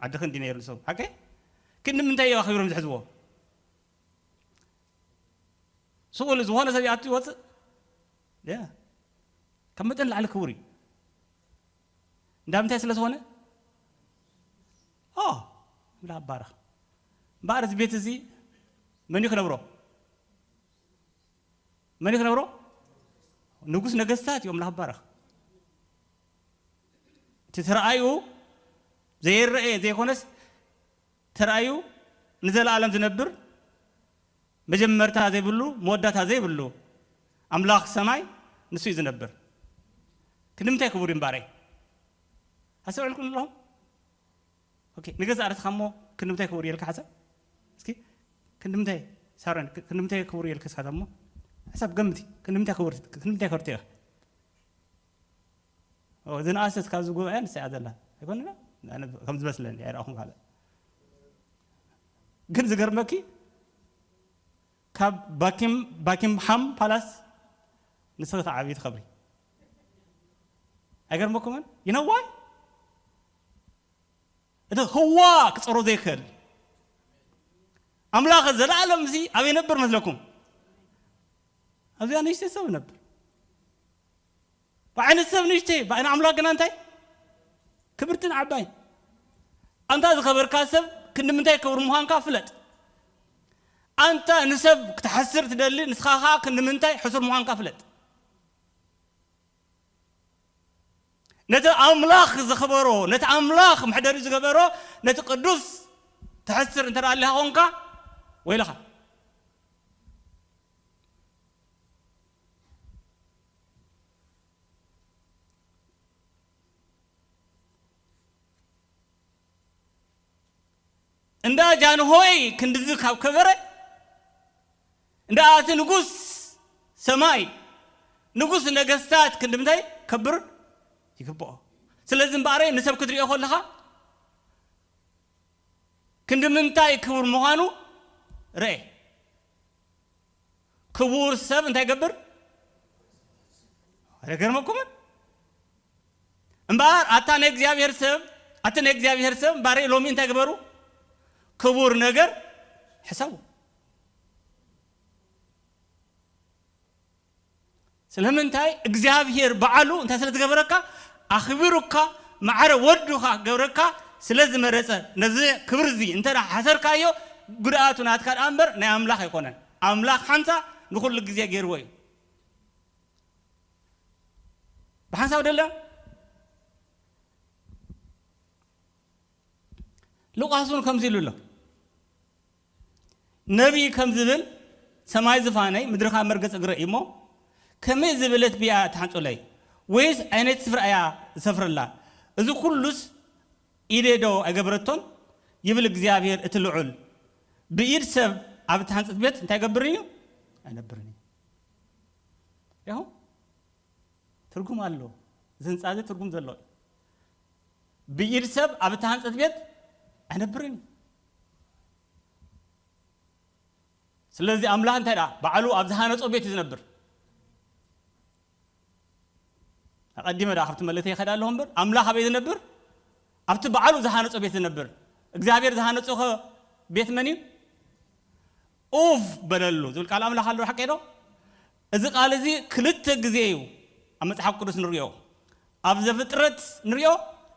ዓድኺ እንዲ ነይሩ ንሰው። ሓቀይ? ግን ንምንታይ እዮም ኣኽቢሮም ዝሕዝዎ? ስቕ ኢሉ ዝኾነ ሰብ ይኣቱ ይወፅእ? ያ። ካብ መጠን ላዕሊ ክቡር እዩ። እንዳ ምንታይ ስለ ዝኾነ? ኦ፣ ብላ ኣባረኽ። እምበኣር እዚ ቤት እዚ መን እዩ ክነብሮ? መን እዩ ክነብሮ? ንጉስ ነገስታት እዩ፣ ኣምላኽ ይባረኽ። እቲ ተረኣዩ ዘይረኣየ ዘይኮነስ፣ ተረኣዩ ንዘለኣለም ዝነብር፣ መጀመርታ ዘይብሉ፣ መወዳእታ ዘይብሉ ኣምላኽ ሰማይ ንሱ እዩ ዝነብር። ክንዲ ምንታይ ክቡር እዩ እምበኣረይ? ኣስተውዒልኩም ኣለኹም? ኦኬ፣ ንገዛእ ርእስኻ እሞ ክንዲ ምንታይ ክቡር እየ ኢልካ ሓሰብ። እስኪ ክንዲ ምንታይ፣ ሳሮን፣ ክንዲ ምንታይ ክቡር እየ ኢልካ እስካ እሞ ሓሳብ ገምቲ። ክንዲ ምንታይ ክቡር፣ ክንዲ ምንታይ ክብርቲ ኢኻ? ኦ፣ ዝነኣሰት ካብዚ ጉባኤ ንሳ እያ ዘላ። ኣይኮነን? ኣነ ከም ዝመስለኒ ኣይረኣኹን ካልእ። ግን ዝገርመኪ ካብ ባኪም፣ ባኪንግሃም ፓላስ ንስኺ ትዓብዪ ትኸብሪ። ኣይገርመኩምን? You know why? እቲ ህዋ ክጸሮ ዘይክእል ኣምላኽ ዘለኣለም እዚ ኣበይ ነብር መስለኩም? ኣብዚኣ ንእሽተይ ሰብ ነብር። ብዓይኒ ሰብ ንእሽተይ፣ ብዓይኒ ኣምላኽ ግና እንታይ? ክብርትን ዓባይ። ኣንታ ዝኸበርካ ሰብ ክንዲ ምንታይ ክቡር ምዃንካ ፍለጥ። ኣንታ ንሰብ ክትሓስር ትደሊ፣ ንስኻ ኸኣ ክንዲ ምንታይ ሕሱር ምዃንካ ፍለጥ። ነቲ ኣምላኽ ዘኽበሮ፣ ነቲ ኣምላኽ መሕደሪ ዝገበሮ፣ ነቲ ቅዱስ ትሕስር እንተ ደኣ ኣሊኻ ኾንካ፣ ወይለኻ። እንዳ ጃንሆይ ክንድዚ ካብ ከበረ፣ እንዳ እቲ ንጉስ ሰማይ፣ ንጉስ ነገስታት ክንዲ ምንታይ ከብር ይግብኦ። ስለዚ እምበኣረይ ንሰብ ክትሪኦ ከለኻ ክንዲ ምንታይ ክቡር ምዃኑ ርኤ። ክቡር ሰብ እንታይ ይገብር? ኣይገርመኩምን? እምበኣር ኣታ ናይ እግዚኣብሔር ሰብ፣ ኣቲ ናይ እግዚኣብሔር ሰብ እምበኣረይ ሎሚ እንታይ ግበሩ? ክቡር ነገር ሕሰቡ። ስለምንታይ? እግዚኣብሔር በዓሉ እንታይ ስለ ዝገበረካ? ኣኽቢሩካ፣ ማዕረ ወዱኻ ክገብረካ ስለ ዝመረጸ፣ ነዚ ክብሪ እዚ እንተ ደኣ ሓሰርካዮ፣ ጉድኣቱ ናትካ ደኣ እምበር ናይ ኣምላኽ ኣይኮነን። ኣምላኽ ሓንሳ ንኹሉ ግዜ ገይርዎ እዩ። ብሓንሳብ ደለ ሉቃስ እውን ከምዚ ኢሉ ኣሎ። ነቢይ ከም ዝብል፣ ሰማይ ዝፋነይ፣ ምድርኻ መርገጽ እግረይ እዩ እሞ፣ ከመይ ዝበለት ቢያ ትሓንጹለይ፣ ወይስ ዓይነት ስፍራ እያ ዝሰፍረላ? እዚ ኩሉስ ኢደይ ዶ ኣይገበረቶን? ይብል እግዚኣብሔር እቲ ልዑል። ብኢድ ሰብ ኣብ እትሃንጽት ቤት እንታይ ይገብርን እዩ? ኣይነብርን እዩ። ያው ትርጉም ኣሎ። እዚ ህንጻ እዚ ትርጉም ዘለዎ እዩ። ብኢድ ሰብ ኣብ እትሃንጽት ቤት ኣይነብርን እዩ። ስለዚ ኣምላኽ እንታይ ደኣ ባዕሉ ኣብ ዝሃነጾ ቤት እዩ ዝነብር። ኣቐዲመ ደኣ ካብቲ መለተይ ይኸዳ ኣለኹ እምበር፣ ኣምላኽ ኣበይ ዝነብር? ኣብቲ ባዕሉ ዝሃነጾ ቤት ዝነብር። እግዚኣብሔር ዝሃነጾኸ ቤት መን እዩ? ኡፍ በለሉ ዝብል ቃል ኣምላኽ ኣሎ፣ ሓቀይ ዶ? እዚ ቃል እዚ ክልተ ግዜ እዩ ኣብ መጽሓፍ ቅዱስ ንሪኦ። ኣብ ዘፍጥረት ንሪኦ፣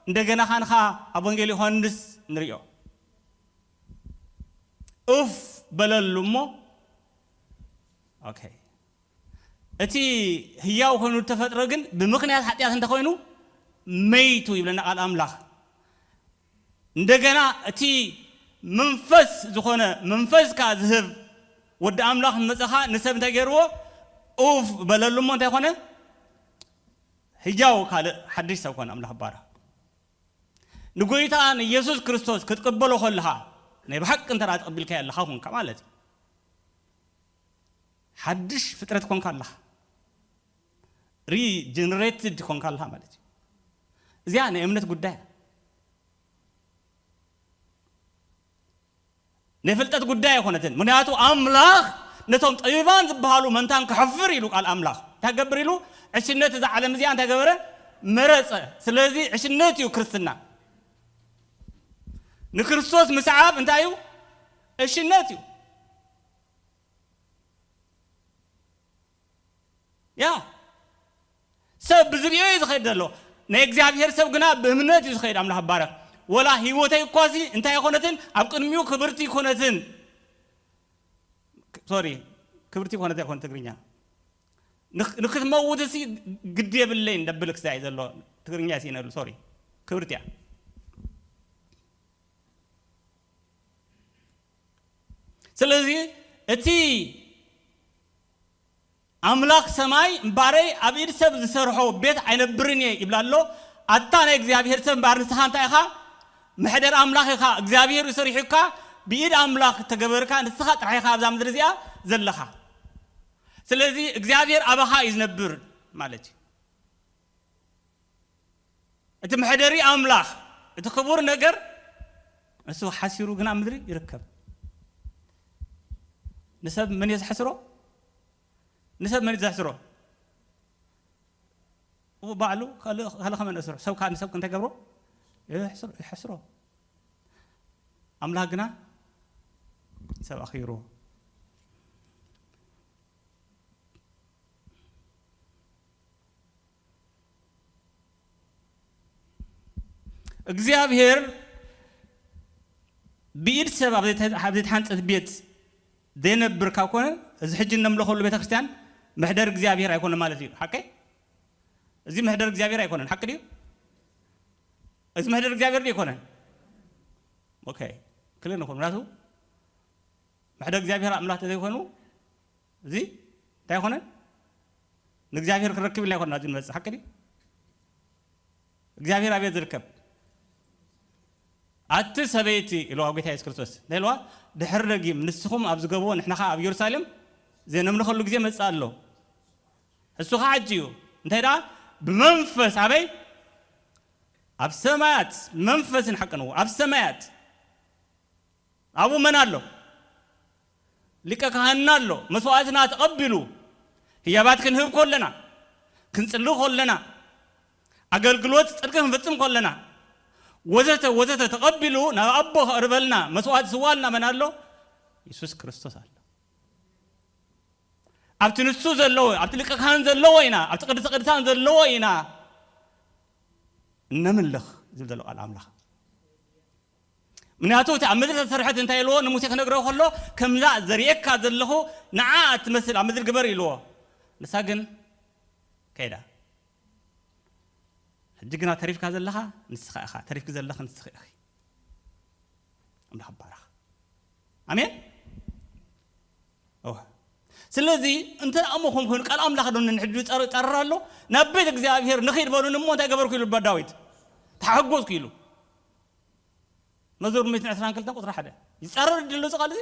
እንደገና ኻንኻ ኣብ ወንጌል ዮሃንስ ንሪኦ። ኡፍ በለሉ እሞ፣ ኦኬ፣ እቲ ህያው ኮይኑ እተፈጥረ ግን ብምኽንያት ሓጢኣት እንተኾይኑ መይቱ ይብለና ቃል ኣምላኽ። እንደገና እቲ መንፈስ ዝኾነ መንፈስ ከኣ ዝህብ ወዲ ኣምላኽ መጸኻ ንሰብ እንታይ ገይርዎ? ኡፍ በለሉ እሞ እንታይ ኮነ? ህያው ካልእ ሓድሽ ሰብ ኮነ። ኣምላኽ ባራ ንጎይታ ንየሱስ ክርስቶስ ክትቅበሎ ከለኻ ናይ ብሓቂ እንተ ተቐቢልካዮ ኣለኻ ኮንካ ማለት እዩ። ሓድሽ ፍጥረት ኮንካ ኣለኻ። ሪጀነሬትድ ኮንካ ኣለኻ ማለት እዩ። እዚኣ ናይ እምነት ጉዳይ እያ። ናይ ፍልጠት ጉዳይ ኣይኮነትን። ምክንያቱ ኣምላኽ ነቶም ጠቢባን ዝበሃሉ መንታን ክሕፍር ኢሉ ቃል ኣምላኽ እንታይ ገብር ኢሉ? ዕሽነት እዛ ዓለም እዚኣ እንታይ ገበረ? መረጸ። ስለዚ ዕሽነት እዩ ክርስትና። ንክርስቶስ ምስዓብ እንታይ እዩ? ዕሽነት እዩ። ያ ሰብ ብዝሪኦ እዩ ዝኸይድ ዘሎ። ናይ እግዚኣብሔር ሰብ ግና ብእምነት እዩ ዝኸይድ። ኣምላኽ ባረክ። ወላ ህይወተይ እኳሲ እንታይ ኣይኮነትን፣ ኣብ ቅድሚኡ ክብርቲ ይኮነትን። ሶሪ፣ ክብርቲ ይኮነት ኣይኮነ ትግርኛ። ንክ- ንክትመውት ሲ ግዲ የብለይን ደብል ክሳይ ዘሎ ትግርኛ ሲነሉ። ሶሪ፣ ክብርቲ እያ። ስለዚ እቲ ኣምላኽ ሰማይ እምባረይ ኣብ ኢድ ሰብ ዝሰርሖ ቤት ኣይነብርን እየ ይብላ ኣሎ። ኣታ ናይ እግዚኣብሔር ሰብ እምበኣር ንስኻ እንታይ ኢኻ? መሕደር ኣምላኽ ኢኻ። እግዚኣብሔር እዩ ሰሪሑካ፣ ብኢድ ኣምላኽ ተገበርካ፣ ንስኻ ጥራሕ ኢኻ ኣብዛ ምድሪ እዚኣ ዘለኻ። ስለዚ እግዚኣብሔር ኣባኻ እዩ ዝነብር ማለት እዩ። እቲ መሕደሪ ኣምላኽ፣ እቲ ክቡር ነገር እሱ ሓሲሩ ግና ምድሪ ይርከብ። ንሰብ መን እዩ ዘሕስሮ? ንሰብ መን እዩ ዘሕስሮ? እው ባዕሉ ካልእ ካልእ ከመን እስሮ? ሰብ ከኣ ንሰብ እንታይ ገብሮ? ይሕስሮ፣ ይሕስሮ። ኣምላኽ ግና ሰብ ኣኽቢርዎ። እግዚኣብሔር ብኢድ ሰብ ኣብ ዘይተ- ኣብ ዘይተሓንጸት ቤት ዘይነብር ካብ ኮነ፣ እዚ ሕጂ እነምልኸሉ ቤተ ክርስቲያን መሕደር እግዚኣብሔር ኣይኮነ ማለት እዩ። ሓቀይ? እዚ መሕደር እግዚኣብሔር ኣይኮነን። ሓቂ ድዩ? እዚ መሕደር እግዚኣብሔር ድዩ ኣይኮነን? ኦኬ፣ ክልል ንኹን። ምክንያቱ መሕደር እግዚኣብሔር ኣምላኽ ተዘይኮይኑ እዚ እንታይ ኣይኮነን? ንእግዚኣብሔር ክንረክብ ኢልና ኣይኮነን ኣብዚ ንመጽእ። ሓቂ ድዩ? እግዚኣብሔር ኣበይ ዝርከብ? ኣቲ ሰበይቲ ኢልዋ ጎይታ የሱስ ክርስቶስ። እንታይ ኢልዋ? ድሕሪ ደጊም ንስኹም ኣብ ዝገቦ ንሕና ኸኣ ኣብ ኢየሩሳሌም ዘነምልኸሉ ግዜ መጽእ ኣሎ። እሱ ኸዓ ሕጂ እዩ። እንታይ ደኣ? ብመንፈስ ኣበይ? ኣብ ሰማያት። መንፈስን ሓቅን እዎ። ኣብ ሰማያት። ኣብኡ መን ኣሎ? ሊቀ ካህንና ኣሎ። መስዋዕትና ተቐቢሉ ህያባት ክንህብ ከለና፣ ክንጽሊ ከለና፣ ኣገልግሎት ጽድቂ ክንፍጽም ከለና፣ ወዘተ ወዘተ ተቐቢሉ ናብ ኣቦ ከቕርበልና መስዋዕት ዝስዋልና መን ኣሎ? የሱስ ክርስቶስ ኣሎ። ኣብቲ ንሱ ዘለዎ፣ ኣብቲ ሊቀ ካህን ዘለዎ ኢና፣ ኣብቲ ቅድስተ ቅዱሳን ዘለዎ ኢና እነምልኽ ዝብል ዘሎ ቃል ኣምላኽ። ምክንያቱ እቲ ኣብ ምድሪ ዝተሰርሐት እንታይ ኢልዎ ንሙሴ ክነግሮ ከሎ፣ ከምዛ ዘርእየካ ዘለኹ ንዓ እትመስል ኣብ ምድሪ ግበር ኢልዎ። ንሳ ግን ከይዳ። ሕጂ ግና ተሪፍካ ዘለኻ ንስኻ ኢኻ፣ ተሪፍኪ ዘለኺ ንስኺ ኢኺ። ኣምላኽ ይባረኽ። ኣሜን። እወ። ስለዚ እንተ ኣሞኹም ኮይኑ ቃል ኣምላኽ ዶ ንሕዱ ይጸርር ኣሎ? ናብ ቤት እግዚኣብሔር ንኺድ በሉን እሞ እንታይ ገበርኩ ኢሉ ባ ዳዊት? ተሓጎስኩ ኢሉ። መዝሙር ሚእትን ዕስራን ክልተን ቁጽሪ ሓደ። ይጸረር ድሎ እዚ ቃል እዚ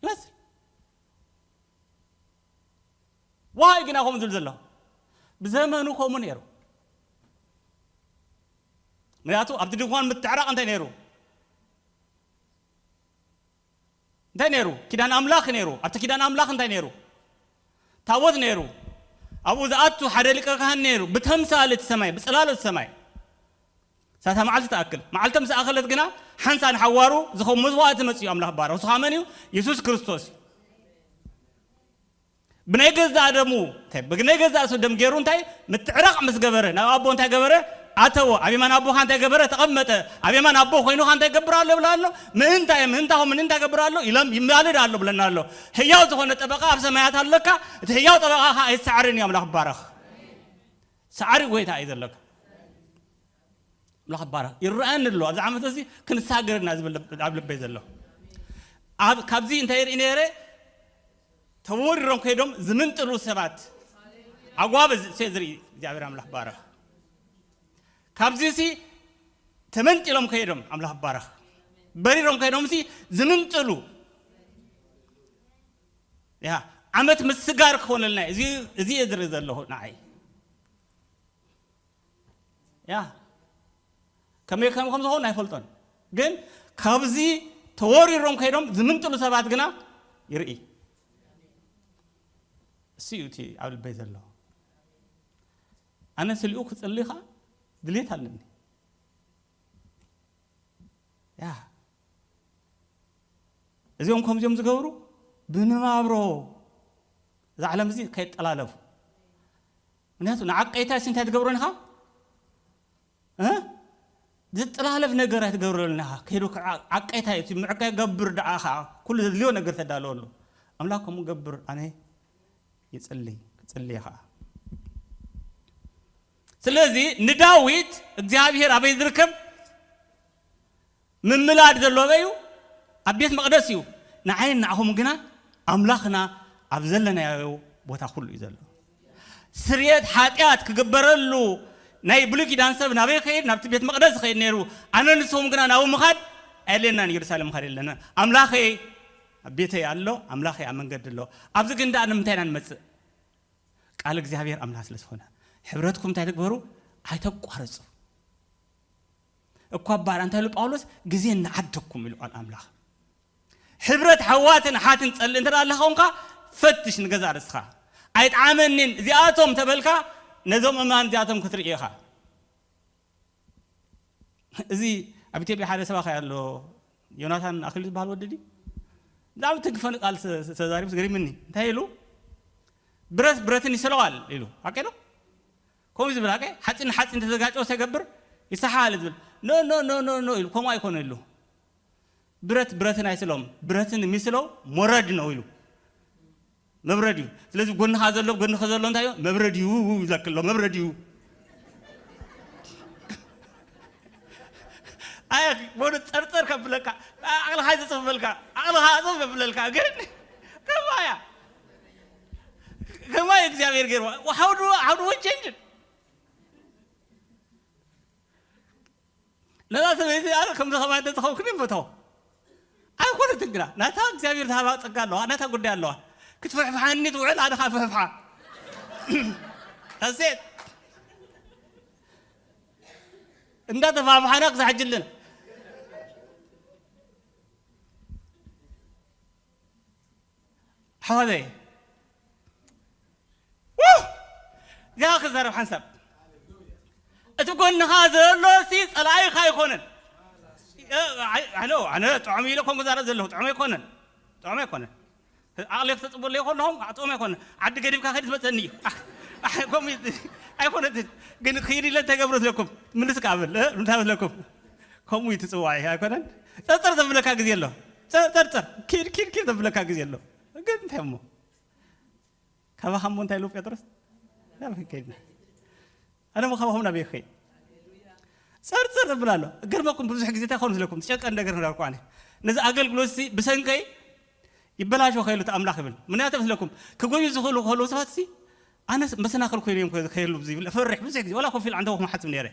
ይመስል። ዋይ ግና ከምኡ ዝብል ዘሎ ብዘመኑ ከምኡ ነይሩ። ምክንያቱ ኣብቲ ድንኳን ምትዕራቕ እንታይ ነይሩ? እንታይ ነይሩ? ኪዳን ኣምላኽ ነይሩ። ኣብቲ ኪዳን ኣምላኽ እንታይ ነይሩ? ታቦት ነይሩ። ኣብኡ ዝኣቱ ሓደ ሊቀ ካህን ነይሩ። ብተምሳል እቲ ሰማይ፣ ብጽላሎት ሰማይ። ሳታ መዓልቲ ትኣክል። መዓልቲ ምስ ኣኸለት ግና ሓንሳ ንሓዋሩ ዝኸውን መስዋዕቲ መጽኡ ኣምላኽ ባረኽ። ንሱ ኸኣ መን እዩ? የሱስ ክርስቶስ እዩ። ብናይ ገዛእ ደሙ፣ እንታይ፣ ብናይ ገዛእ ርእሱ ደም ገይሩ እንታይ ምትዕራቕ ምስ ገበረ፣ ናብ ኣቦ እንታይ ገበረ? ኣተወ። ኣብ የማን ኣቦኻ እንታይ ገበረ? ተቐመጠ። ኣብ የማን ኣቦ ኮይኑኻ እንታይ ገብር ኣሎ ይብላ ኣሎ? ምእንታይ፣ ምእንታኹም ምእንታይ ገብር ኣሎ? ኢሎም ይማልድ ኣሎ ብለና ኣሎ። ህያው ዝኾነ ጠበቓ ኣብ ሰማያት ኣለካ። እቲ ህያው ጠበቓ ኸኣ ኣይሰዓርን እዩ። ኣምላኽ ባረኽ። ሰዓሪ ጎይታ እዩ ዘለካ። ኣምላኽ ባረኽ። ይረኣየኒ ኣሎ። ኣብዚ ዓመት እዚ ክንሳገር ኢና ዝብል ኣብ ልበይ ዘሎ። ኣብ፣ ካብዚ እንታይ ይርኢ ነይረ? ተወሪሮም ከይዶም ዝምንጥሉ ሰባት። ኣጓብ እዚ፣ ሴ ዝርኢ እግዚኣብሔር ኣምላኽ ባረኽ። ካብዚ ሲ ተመንጢሎም ከይዶም ኣምላኽ ባረኽ። በሪሮም ከይዶም ሲ ዝምንጥሉ። ያ፣ ዓመት ምስጋር ክኾነልና እዩ። እዚ፣ እዚ እየ ዝርኢ ዘለኹ ንዓይ። ያ፣ ከመይ ከም፣ ከም ዝኾን ኣይፈልጦን። ግን ካብዚ ተወሪሮም ከይዶም ዝምንጥሉ ሰባት ግና ይርኢ። እሱ እዩ እቲ ኣብ ልበይ ዘሎ። ኣነ ስሊኡ ክጽሊ ኸኣ ድሌት ኣለኒ። ያ፣ እዚኦም ከምዚኦም ዝገብሩ ብንባብሮ እዛ ዓለም እዚ ከይጠላለፉ። ምክንያቱ ንዓቀይታ ሲ እንታይ ትገብሮ ኢኻ? እ? ዝጠላለፍ ነገር ኣይትገብረሉን ኢኻ። ከይዱ ከዓ ዓቀይታ እዩ። እቲ ምዕቃይ ገብር ደኣ ኸዓ ኩሉ ዘድልዮ ነገር ተዳለወሉ። ኣምላኽ ከምኡ ገብር ኣነ ይጽሊ፣ ክጽሊ ኸዓ። ስለዚ ንዳዊት እግዚኣብሔር ኣበይ ዝርከብ? ምምላድ ዘሎ ኣበይ እዩ? ኣብ ቤት መቕደስ እዩ። ንዓይን ንዓኹም ግና ኣምላኽና ኣብ ዘለናዮ ቦታ ኩሉ እዩ ዘሎ። ስርየት ሓጢኣት ክግበረሉ ናይ ብሉይ ኪዳን ሰብ ናበይ ከይድ? ናብቲ ቤት መቕደስ ዝኸይድ ነይሩ። ኣነ ንስኹም ግና ናብኡ ምኻድ ኣየድልየናን፣ ኢየሩሳሌም ምኻድ የለና። ኣምላኸይ ኣብ ቤተይ ኣሎ፣ ኣምላኸይ ኣብ መንገዲ ኣሎ። ኣብዚ ግን ደኣ ንምንታይ ኢና ንመጽእ? ቃል እግዚኣብሔር ኣምላኽ ስለ ዝኾነ። ሕብረትኩም እንታይ ትግበሩ? ኣይተቋርጹ። እኳ እባ እንታይ ኢሉ ጳውሎስ? ግዜ እናዓደኩም ኢሉ ቃል ኣምላኽ። ሕብረት ሓዋትን ሓትን ጸልእ እንተ ደኣ ኣለኻ ኾንካ፣ ፈትሽ ንገዛእ ርእስኻ። ኣይጠዓመንን እዚኣቶም ተበልካ፣ ነዞም እማን እዚኣቶም ክትርኢ ኢኻ። እዚ ኣብ ኢትዮጵያ ሓደ ሰባኺ ኣሎ፣ ዮናታን ኣክሊሉ ዝበሃል ወዲ ድዩ? ብጣዕሚ ትንክፈኒ ቃል ተ-፣ ተ-፣ ተዛሪቡ ገሪምኒ። እንታይ ኢሉ? "ብረት ብረትን ይስለዋል" ኢሉ። ሓቂ ዶ? ከምኡ ዝብል ሓቂ? ሓፂን ንሓፂን ተዘጋጨው ሰገብር ይሰሓል ዝብል። "ኖ፣ ኖ፣ ኖ፣ ኖ፣ ኖ" ኢሉ። ከምኡ ኣይኮነ ኢሉ። "ብረት ብረትን ኣይስሎም፣ ብረትን የሚስለው ሞረድ ነው" ኢሉ። መብረድ እዩ። ስለዚ ጎንኻ ዘሎ፣ ጎንኻ ዘሎ እንታይ እዩ? መብረድ እዩ ይብለክ ኣሎ፣ መብረድ እዩ። ኣየ፣ ወደ ጸርጸር ከብለካ፣ ዓቕልኻ ይጽፍበልካ፣ ዓቕልኻ ጽፍ ከብለልካ፣ ግን ከማያ፣ ከማይ እግዚኣብሔር ገይርዋ። How do, how do we change it? ነዛ ሰበይቲ ኣነ ከምዚ ከማይ እንተዝኸውን ክንደይ ምፈተዎ። ኣይኮነትን ግና፣ ናታ እግዚኣብሔር ዝሃባ ጸጋ ኣለዋ፣ ናታ ጉዳይ ኣለዋ። ክትፍሕፍሓኒ ትውዕል፣ ኣነ ኸኣ ፍሕፍሓ። ቀሴት። እንዳተፋፍሓና ክሳብ ሕጂ ኣለና። ኣሕዋተይ፣ ው! እዚኣ ክዛረብ ሓንሳብ። እቲ ጎንኻ ዘሎ ሲ ጸላኢኻ ኣይኮነን። እ፣ ኣይ፣ ኣነ፣ ኣነ ጥዑም ኢለ ኮን ክዛረብ ዘለኹ፣ ጥዑም ኣይኮነን። ጥዑም ኣይኮነን። ዓቕሊ ክተጽብለይ ከለኹም፣ ጥዑም ኣይኮነን። ዓዲ ገዲፍካ ከይድ ዝመጸኒ እዩ። ኣሕ፣ ኣሕ፣ ከምኡ እዩ። ኣይኮነትን። ግን ክይድ ኢለ እንታይ ገብሮ ስለኩም? ምልስ ከኣ ብል፣ እ፣ እንታይ መስለኩም? ከምኡ እዩ እቲ ጽዋዕ፣ ኣይኮነን? ጸርጸር ዘብለካ ግዜ ኣሎ። ጸ-፣ ጸርጸር፣ ኪድ፣ ኪድ፣ ኪድ ዘብለካ ግዜ ኣሎ። ግን እንታይ እሞ? ካባኻ እሞ እንታይ ኢሉ ጴጥሮስ? ናበይ ከይድና? ኣነ እሞ ካባኹም ናበይ ክኸይድ? ጸርጸር ዘብል ኣሎ። እገርመኩም ብዙሕ ግዜ እንታይ ኮን ዝለኩም? ዝጨንቀን ነገር እንዳልኩ ኣነ። ነዚ ኣገልግሎት እዚ ብሰንከይ ይበላሾ ከይሉ እቲ ኣምላኽ ይብል። ምክንያቱ መስለኩም ክጎዩ ዝኽእሉ ከለዉ ሰባት ሲ ኣነስ መሰናኽል ኮይኖም እዮም ከ- ከየሉ ዝብል እፈርሕ ብዙሕ ግዜ። ወላ ኮፍ ኢለ ዓንተቦ ክመሓጽብ ነይረ።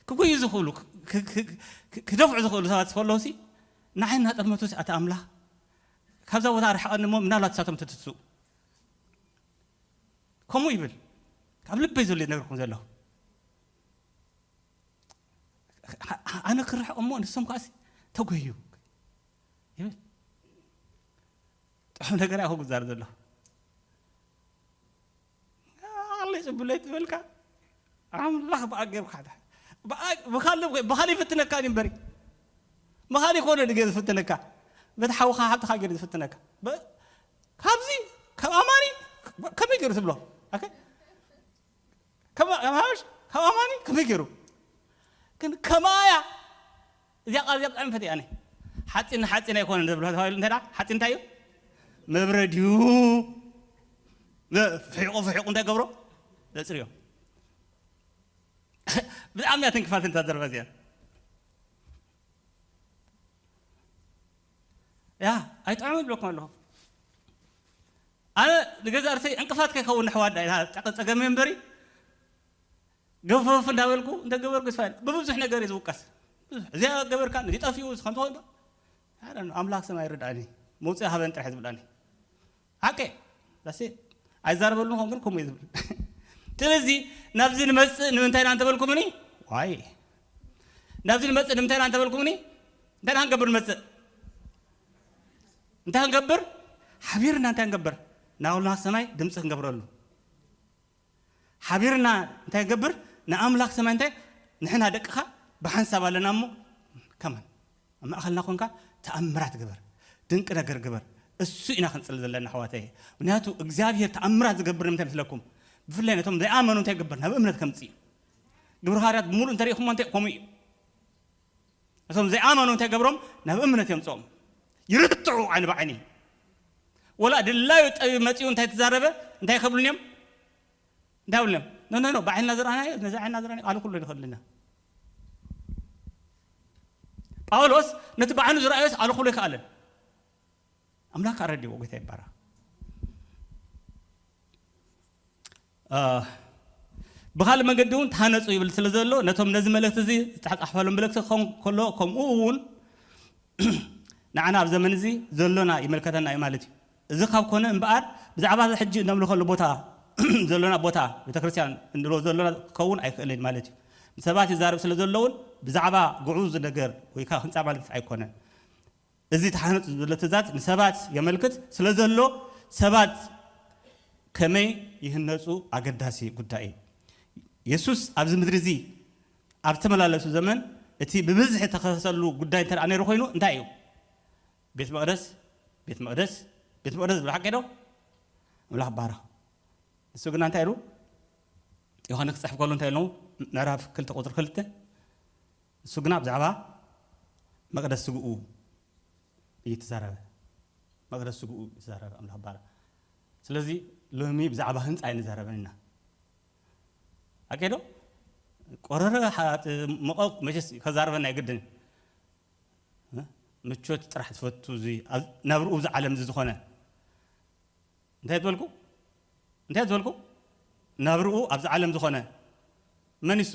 ክጎዩ ዝኽእሉ ክ- ክ- ክ- ክ- ክደፍዑ ዝኽእሉ ሰባት ከለዉ ሲ ንዓይ እናጠመቱ ሲ ኣቲ ኣምላኽ ካብዛ ቦታ ርሕቐኒ እሞ ምናልባት ንሳቶም ተትትስኡ። ከምኡ ይብል። ካብ ልበይ ዘሎ ይነግርኩም ዘለኹ። ኣነ ክርሕቕ እሞ ንሶም ከኣሲ ተጎዩ ይብል። ጥዑም ነገር ኣይኮንኩ ዝዛረብ ዘለኹ። ኣለ ጽብለይ ትበልካ ኣምላኽ ብኣገርካ ብኻልእ ብኻልእ ይፍትነካ እዩ እምበሪ ብኻልእ ይኮነ ድገ ዝፍትነካ በቲ ሓውኻ ሓብትኻ ገይሩ ዝፍትነካ በ- ካብዚ ካብ ኣማኒ ከመይ ገይሩ ትብሎ ኦኬ? ከማ- ከማሽ ካብ ኣማኒ ከመይ ገይሩ ግን ከማያ እዚኣ ቃል እዚኣ ብጣዕሚ ፈትያ ኣነ ሓፂን ንሓፂን ኣይኮነን ዘብሎ ተባሂሉ እንታይ ደኣ ሓፂን እንታይ እዩ መብረድ እዩ ፍሒቑ ፍሒቑ እንታይ ገብሮ ዘፅርዮ ብጣዕሚ እያ ትንክፋት እንታ ዘረባ እዚኣ ያ ኣይጥዕሙ ይብለኩም ኣለኹ ኣነ ንገዛ ርእሰይ ዕንቅፋት ከይኸውን ንሕዋዳ ጸገመ እምበሪ ገፈፍ እንዳበልኩ እንተገበርኩ ይስፋ ብብዙሕ ነገር እዩ ዝውቀስ እዚኣ ገበርካ እዚ ጠፊኡ ከምትኾን ኣምላኽ ሰማይ ይርዳእኒ መውፅኢ ሃበን ጥራሕ ዝብላኒ ሓቀ ዳሴ ኣይዛረበሉ ኾን ግን ከምኡ እዩ ዝብል ስለዚ ናብዚ ንመፅእ ንምንታይ ኢና እንተበልኩምኒ ዋይ ናብዚ ንመፅእ ንምንታይ ኢና እንተበልኩምኒ እንታይ ኢና ክንገብር ንመፅእ እንታይ ክንገብር ሓቢርና እንታይ ክንገብር ናብልና ሰማይ ድምፂ ክንገብረሉ ሓቢርና እንታይ ገብር ንኣምላኽ ሰማይ እንታይ ንሕና ደቅኻ ብሓንሳብ ኣለና እሞ ከማን ኣብ ማእኸልና ኮንካ ተኣምራት ግበር ድንቂ ነገር ግበር እሱ ኢና ክንፅል ዘለና ኣሕዋተይ ምክንያቱ እግዚኣብሄር ተኣምራት ዝገብር ንምንታይ መስለኩም ብፍላይ ነቶም ዘይኣመኑ እንታይ ግበር ናብ እምነት ከምፅእ እዩ ግብሪ ሃዋርያት ብምሉእ እንተሪኢኹሞ እንታይ ከምኡ እዩ እቶም ዘይኣመኑ እንታይ ገብሮም ናብ እምነት የምፅኦም ይርትዑ ዓይኒ ብዓይኒ ወላ ድላዩ ጠቢብ መፂኡ እንታይ ተዛረበ እንታይ ከብሉን እዮም እንታይ ብሉን ኖ ኖ ኖ ብዓይንና ዝረኣናዮ ነዚ ዓይንና ዝረኣናዮ ኣሉ ኩሉ ንኽእልና ጳውሎስ ነቲ ብዓይኑ ዝረኣዮስ ኣሉ ኩሉ ይከኣለን ኣምላክ ኣረዲዎ ጎይታ ይባራ ብኻልእ መንገዲ እውን ተሃነፁ ይብል ስለ ዘሎ ነቶም ነዚ መልእክቲ እዚ ዝተሓፃሕፈሎም መልእክቲ ክኸውን ከሎ ከምኡ እውን ንዓና ኣብ ዘመን እዚ ዘሎና ይመልከተና እዩ ማለት እዩ እዚ ካብ ኮነ እምበኣር ብዛዕባ እዚ ሕጂ እነምልኸሉ ቦታ ዘሎና ቦታ ቤተክርስትያን እንብሎ ዘሎና ክኸውን ኣይክእልን ማለት እዩ ንሰባት ይዛረብ ስለ ዘለውን ብዛዕባ ግዑዝ ነገር ወይ ከዓ ህንፃ ማለት ኣይኮነን እዚ ተሓነፁ ዝብለ ትእዛዝ ንሰባት የመልክት ስለ ዘሎ ሰባት ከመይ ይህነፁ ኣገዳሲ ጉዳይ እዩ። የሱስ ኣብዚ ምድሪ እዚ ኣብ ዝተመላለሱ ዘመን እቲ ብብዝሒ ተኸሰሉ ጉዳይ እንተ ነይሩ ኮይኑ እንታይ እዩ? ቤት መቕደስ ቤት መቕደስ ቤት መቕደስ ዝብል ሓቂ ዶ? ኣምላኽ ባረኽ። ንሱ ግና እንታይ ኢሉ? ዮሃንስ ክፅሕፍ ከሎ እንታይ ኢሉ? ምዕራፍ ክልተ ቁፅሪ ክልተ ንሱ ግና ብዛዕባ መቕደስ ስግኡ እዩ ተዛረበ መቕደስ ስግኡ እዩ ተዛረበ ኣምላኽ ባር ስለዚ ሎሚ ብዛዕባ ህንፃ ኣይንዛረበን ኢና ኣኬዶ ቆረረ መቐ መቸስ ከዛርበና ኣይግድን ምቾት ጥራሕ ትፈቱ እዚ ናብርኡ እዚ ዓለም እዚ ዝኾነ እንታይ ዝበልኩ እንታይ ዝበልኩ ናብርኡ ኣብዚ ዓለም ዝኾነ መን ይሱ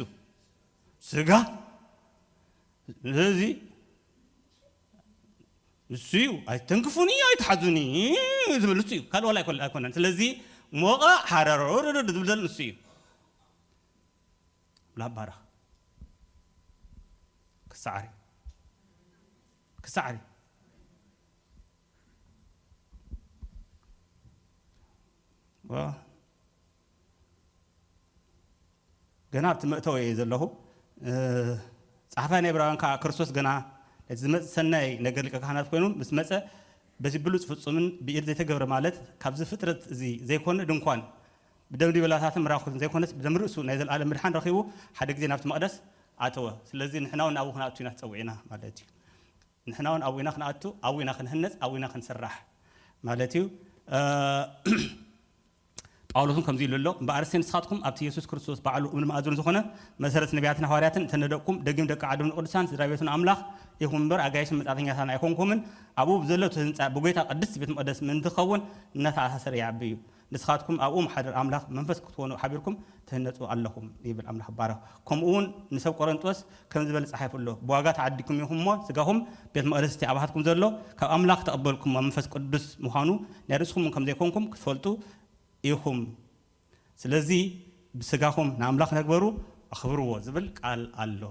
ስጋ እዚ ንሱ እዩ ኣይተንክፉኒ ኣይትሓዙኒ ዝብል ንሱ እዩ ካልእ ዋላ ኣይኮነን ስለዚ ሞቐ ሓረሮ ዝብል ንሱ እዩ ላባራ ክሳዕሪ ክሳዕሪ ገና ኣብቲ መእተዊ እየ ዘለኹ። ጸሓፋይ ናይ ዕብራውያን ከኣ ክርስቶስ ገና ነቲ ዝመጽእ ሰናይ ነገር ሊቀ ካህናት ኮይኑ ምስ መጸ በቲ ብሉጽ ፍጹምን ብኢድ ዘይተገብረ ማለት ካብዚ ፍጥረት እዚ ዘይኮነ ድንኳን ብደም ዲበላታትን ምራኹትን ዘይኮነስ ብደም ርእሱ ናይ ዘለኣለም ምድሓን ረኺቡ ሓደ ግዜ ናብቲ መቕደስ ኣተወ። ስለዚ ንሕና እውን ናብኡ ክንኣቱ ኢና ተጸዊዕና ማለት እዩ። ንሕና እውን ኣብኡ ኢና ክንኣቱ፣ ኣብኡ ኢና ክንህነጽ፣ ኣብኡ ኢና ክንስራሕ ማለት እዩ። ጳውሎስ እውን ከምዚ ኢሉ ኣሎ፣ እምበኣርሲ ንስኻትኩም ኣብቲ የሱስ ክርስቶስ ባዕሉ እምኒ ማእዝን ዝኾነ መሰረት ነቢያትን ሃዋርያትን እተነደቕኩም፣ ደጊም ደቂ ዓዶም ንቅዱሳን ስድራ ቤቱን ኣምላኽ ኢኹም እምበር፣ ኣጋይሽን መጻእተኛታትን ኣይኮንኩምን። ኣብኡ ብዘሎ እቲ ህንጻ ብጎይታ ቅድስቲ ቤት መቕደስ ምእንቲ ክኸውን እናተኣሳሰረ ይዓቢ እዩ። ንስኻትኩም ኣብኡ መሓደር ኣምላኽ መንፈስ ክትኮኑ ሓቢርኩም ትህነጹ ኣለኹም ይብል። ኣምላኽ ይባረኽ። ከምኡ እውን ንሰብ ቆረንጦስ ከም ዝበለ ጸሓፉ ኣሎ፣ ብዋጋ ተዓዲግኩም ኢኹም እሞ፣ ስጋኹም ቤት መቕደስ እቲ ኣብሃትኩም ዘሎ ካብ ኣምላኽ ተቐበልኩም መንፈስ ቅዱስ ምዃኑ ናይ ርእስኹም እውን ከም ዘይኮንኩም ክትፈልጡ ኢኹም። ስለዚ ብስጋኹም ንኣምላኽ ነግበሩ፣ ኣኽብርዎ ዝብል ቃል ኣሎ።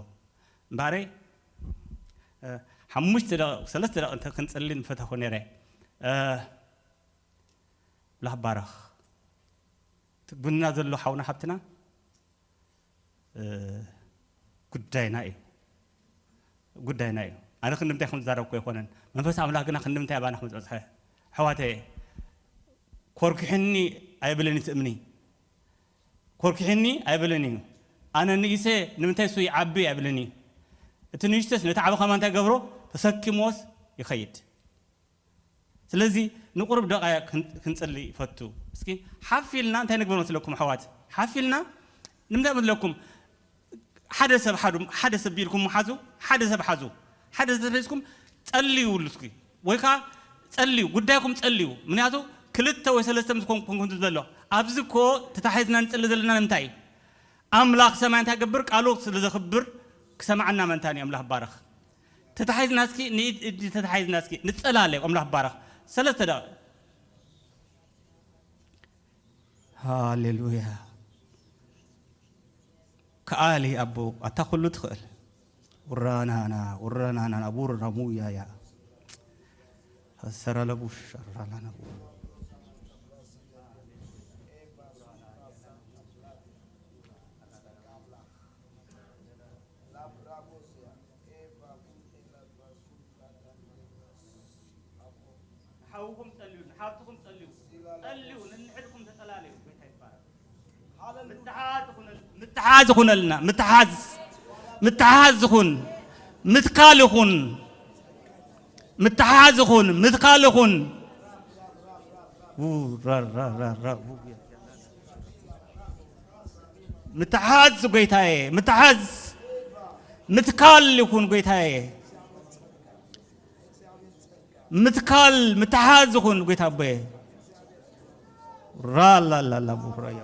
እምበኣረይ፣ እ፣ ሓሙሽተ ደቂቕ፣ ሰለስተ ደቂቕ እንተ ክንጽሊ ምፈተኹ ነይረ። እ፣ ኣምላኽ ባረኽ። እቲ ቡና ዘሎ ሓውና ሓብትና፣ እ፣ ጉዳይና እዩ። ጉዳይና እዩ። ኣነ ክንድምታይ ከም ዝዛረብኩ ኣይኮነን። መንፈስ ኣምላኽ ግና ክንድምታይ ኣባና ከም ዝበጽሐ። ኣሕዋተየ፣ ኮርኪሕኒ ኣይብልን እቲ እምኒ። ኮርኪሕኒ ኣይብልን እዩ። ኣነ ንኢሰ ንምንታይ እሱ ይዓቢ ኣይብልን እዩ። እቲ ንእሽተስ ነቲ ዓቢ ከማን እንታይ ገብሮ? ተሰኪምዎስ ይኸይድ። ስለዚ ንቁሩብ ደቓይቕ ክን-፣ ክንጽሊ ይፈቱ። እስኪ ሓፍ ኢልና እንታይ ንግበር መስለኩም ኣሕዋት? ሓፍ ኢልና ንምንታይ መስለኩም? ሓደ ሰብ ሓዱ፣ ሓደ ሰብ ኢልኩም ሓዙ፣ ሓደ ሰብ ሓዙ። ሓደ ሰብ ሒዝኩም ጸልዩ ኢሉ እስኪ። ወይ ከኣ ጸልዩ፣ ጉዳይኩም ጸልዩ። ምክንያቱ ክልተ ወይ ሰለስተ ምስ ኮንኩም ዘሎ። ኣብዚ እኮ ተታሒዝና ንጽሊ ዘለና ንምንታይ እዩ? ኣምላኽ ሰማይ እንታይ ገብር? ቃሉ ስለ ዘኽብር ክሰምዓና መንታን እዩ። ኣምላኽ ባረኽ። ተታሒዝና እስኪ፣ ንኢድ እዲ ተታሒዝና እስኪ፣ ንጸላለ። ኣምላኽ ባረኽ። ሰለስተ ደቂቕ። ሃሌሉያ። ከኣሊ ኣቦ፣ ኣታ ኩሉ ትኽእል። ውራናና፣ ውራናና፣ ውራሙያያ። ሰራለቡ፣ ሸራላነቡ። ንሓውኹም ጸልዩ፣ ንሓብትኹም ጸልዩ፣ ጸልዩ፣ ንንሕድኩም ተጸላለዩ። ጎይታ ይባረክ። ምትሓዝ ይኹነል-፣ ምትሓዝ ይኹነልና፣ ምትሓዝ፣ ምትሓዝ ይኹን፣ ምትካል ይኹን፣ ምትሓዝ ይኹን፣ ምትካል ይኹን። ው-፣ ራ-፣ ራ-፣ ራ-፣ ራ-፣ ው-፣ ምትሓዝ ጎይታዬ፣ ምትሓዝ፣ ምትካል ይኹን ጎይታዬ። ምትካል፣ ምትሓዝ ይኹን ጎይታ ኣቦየ። ራላላላ ቡራያ።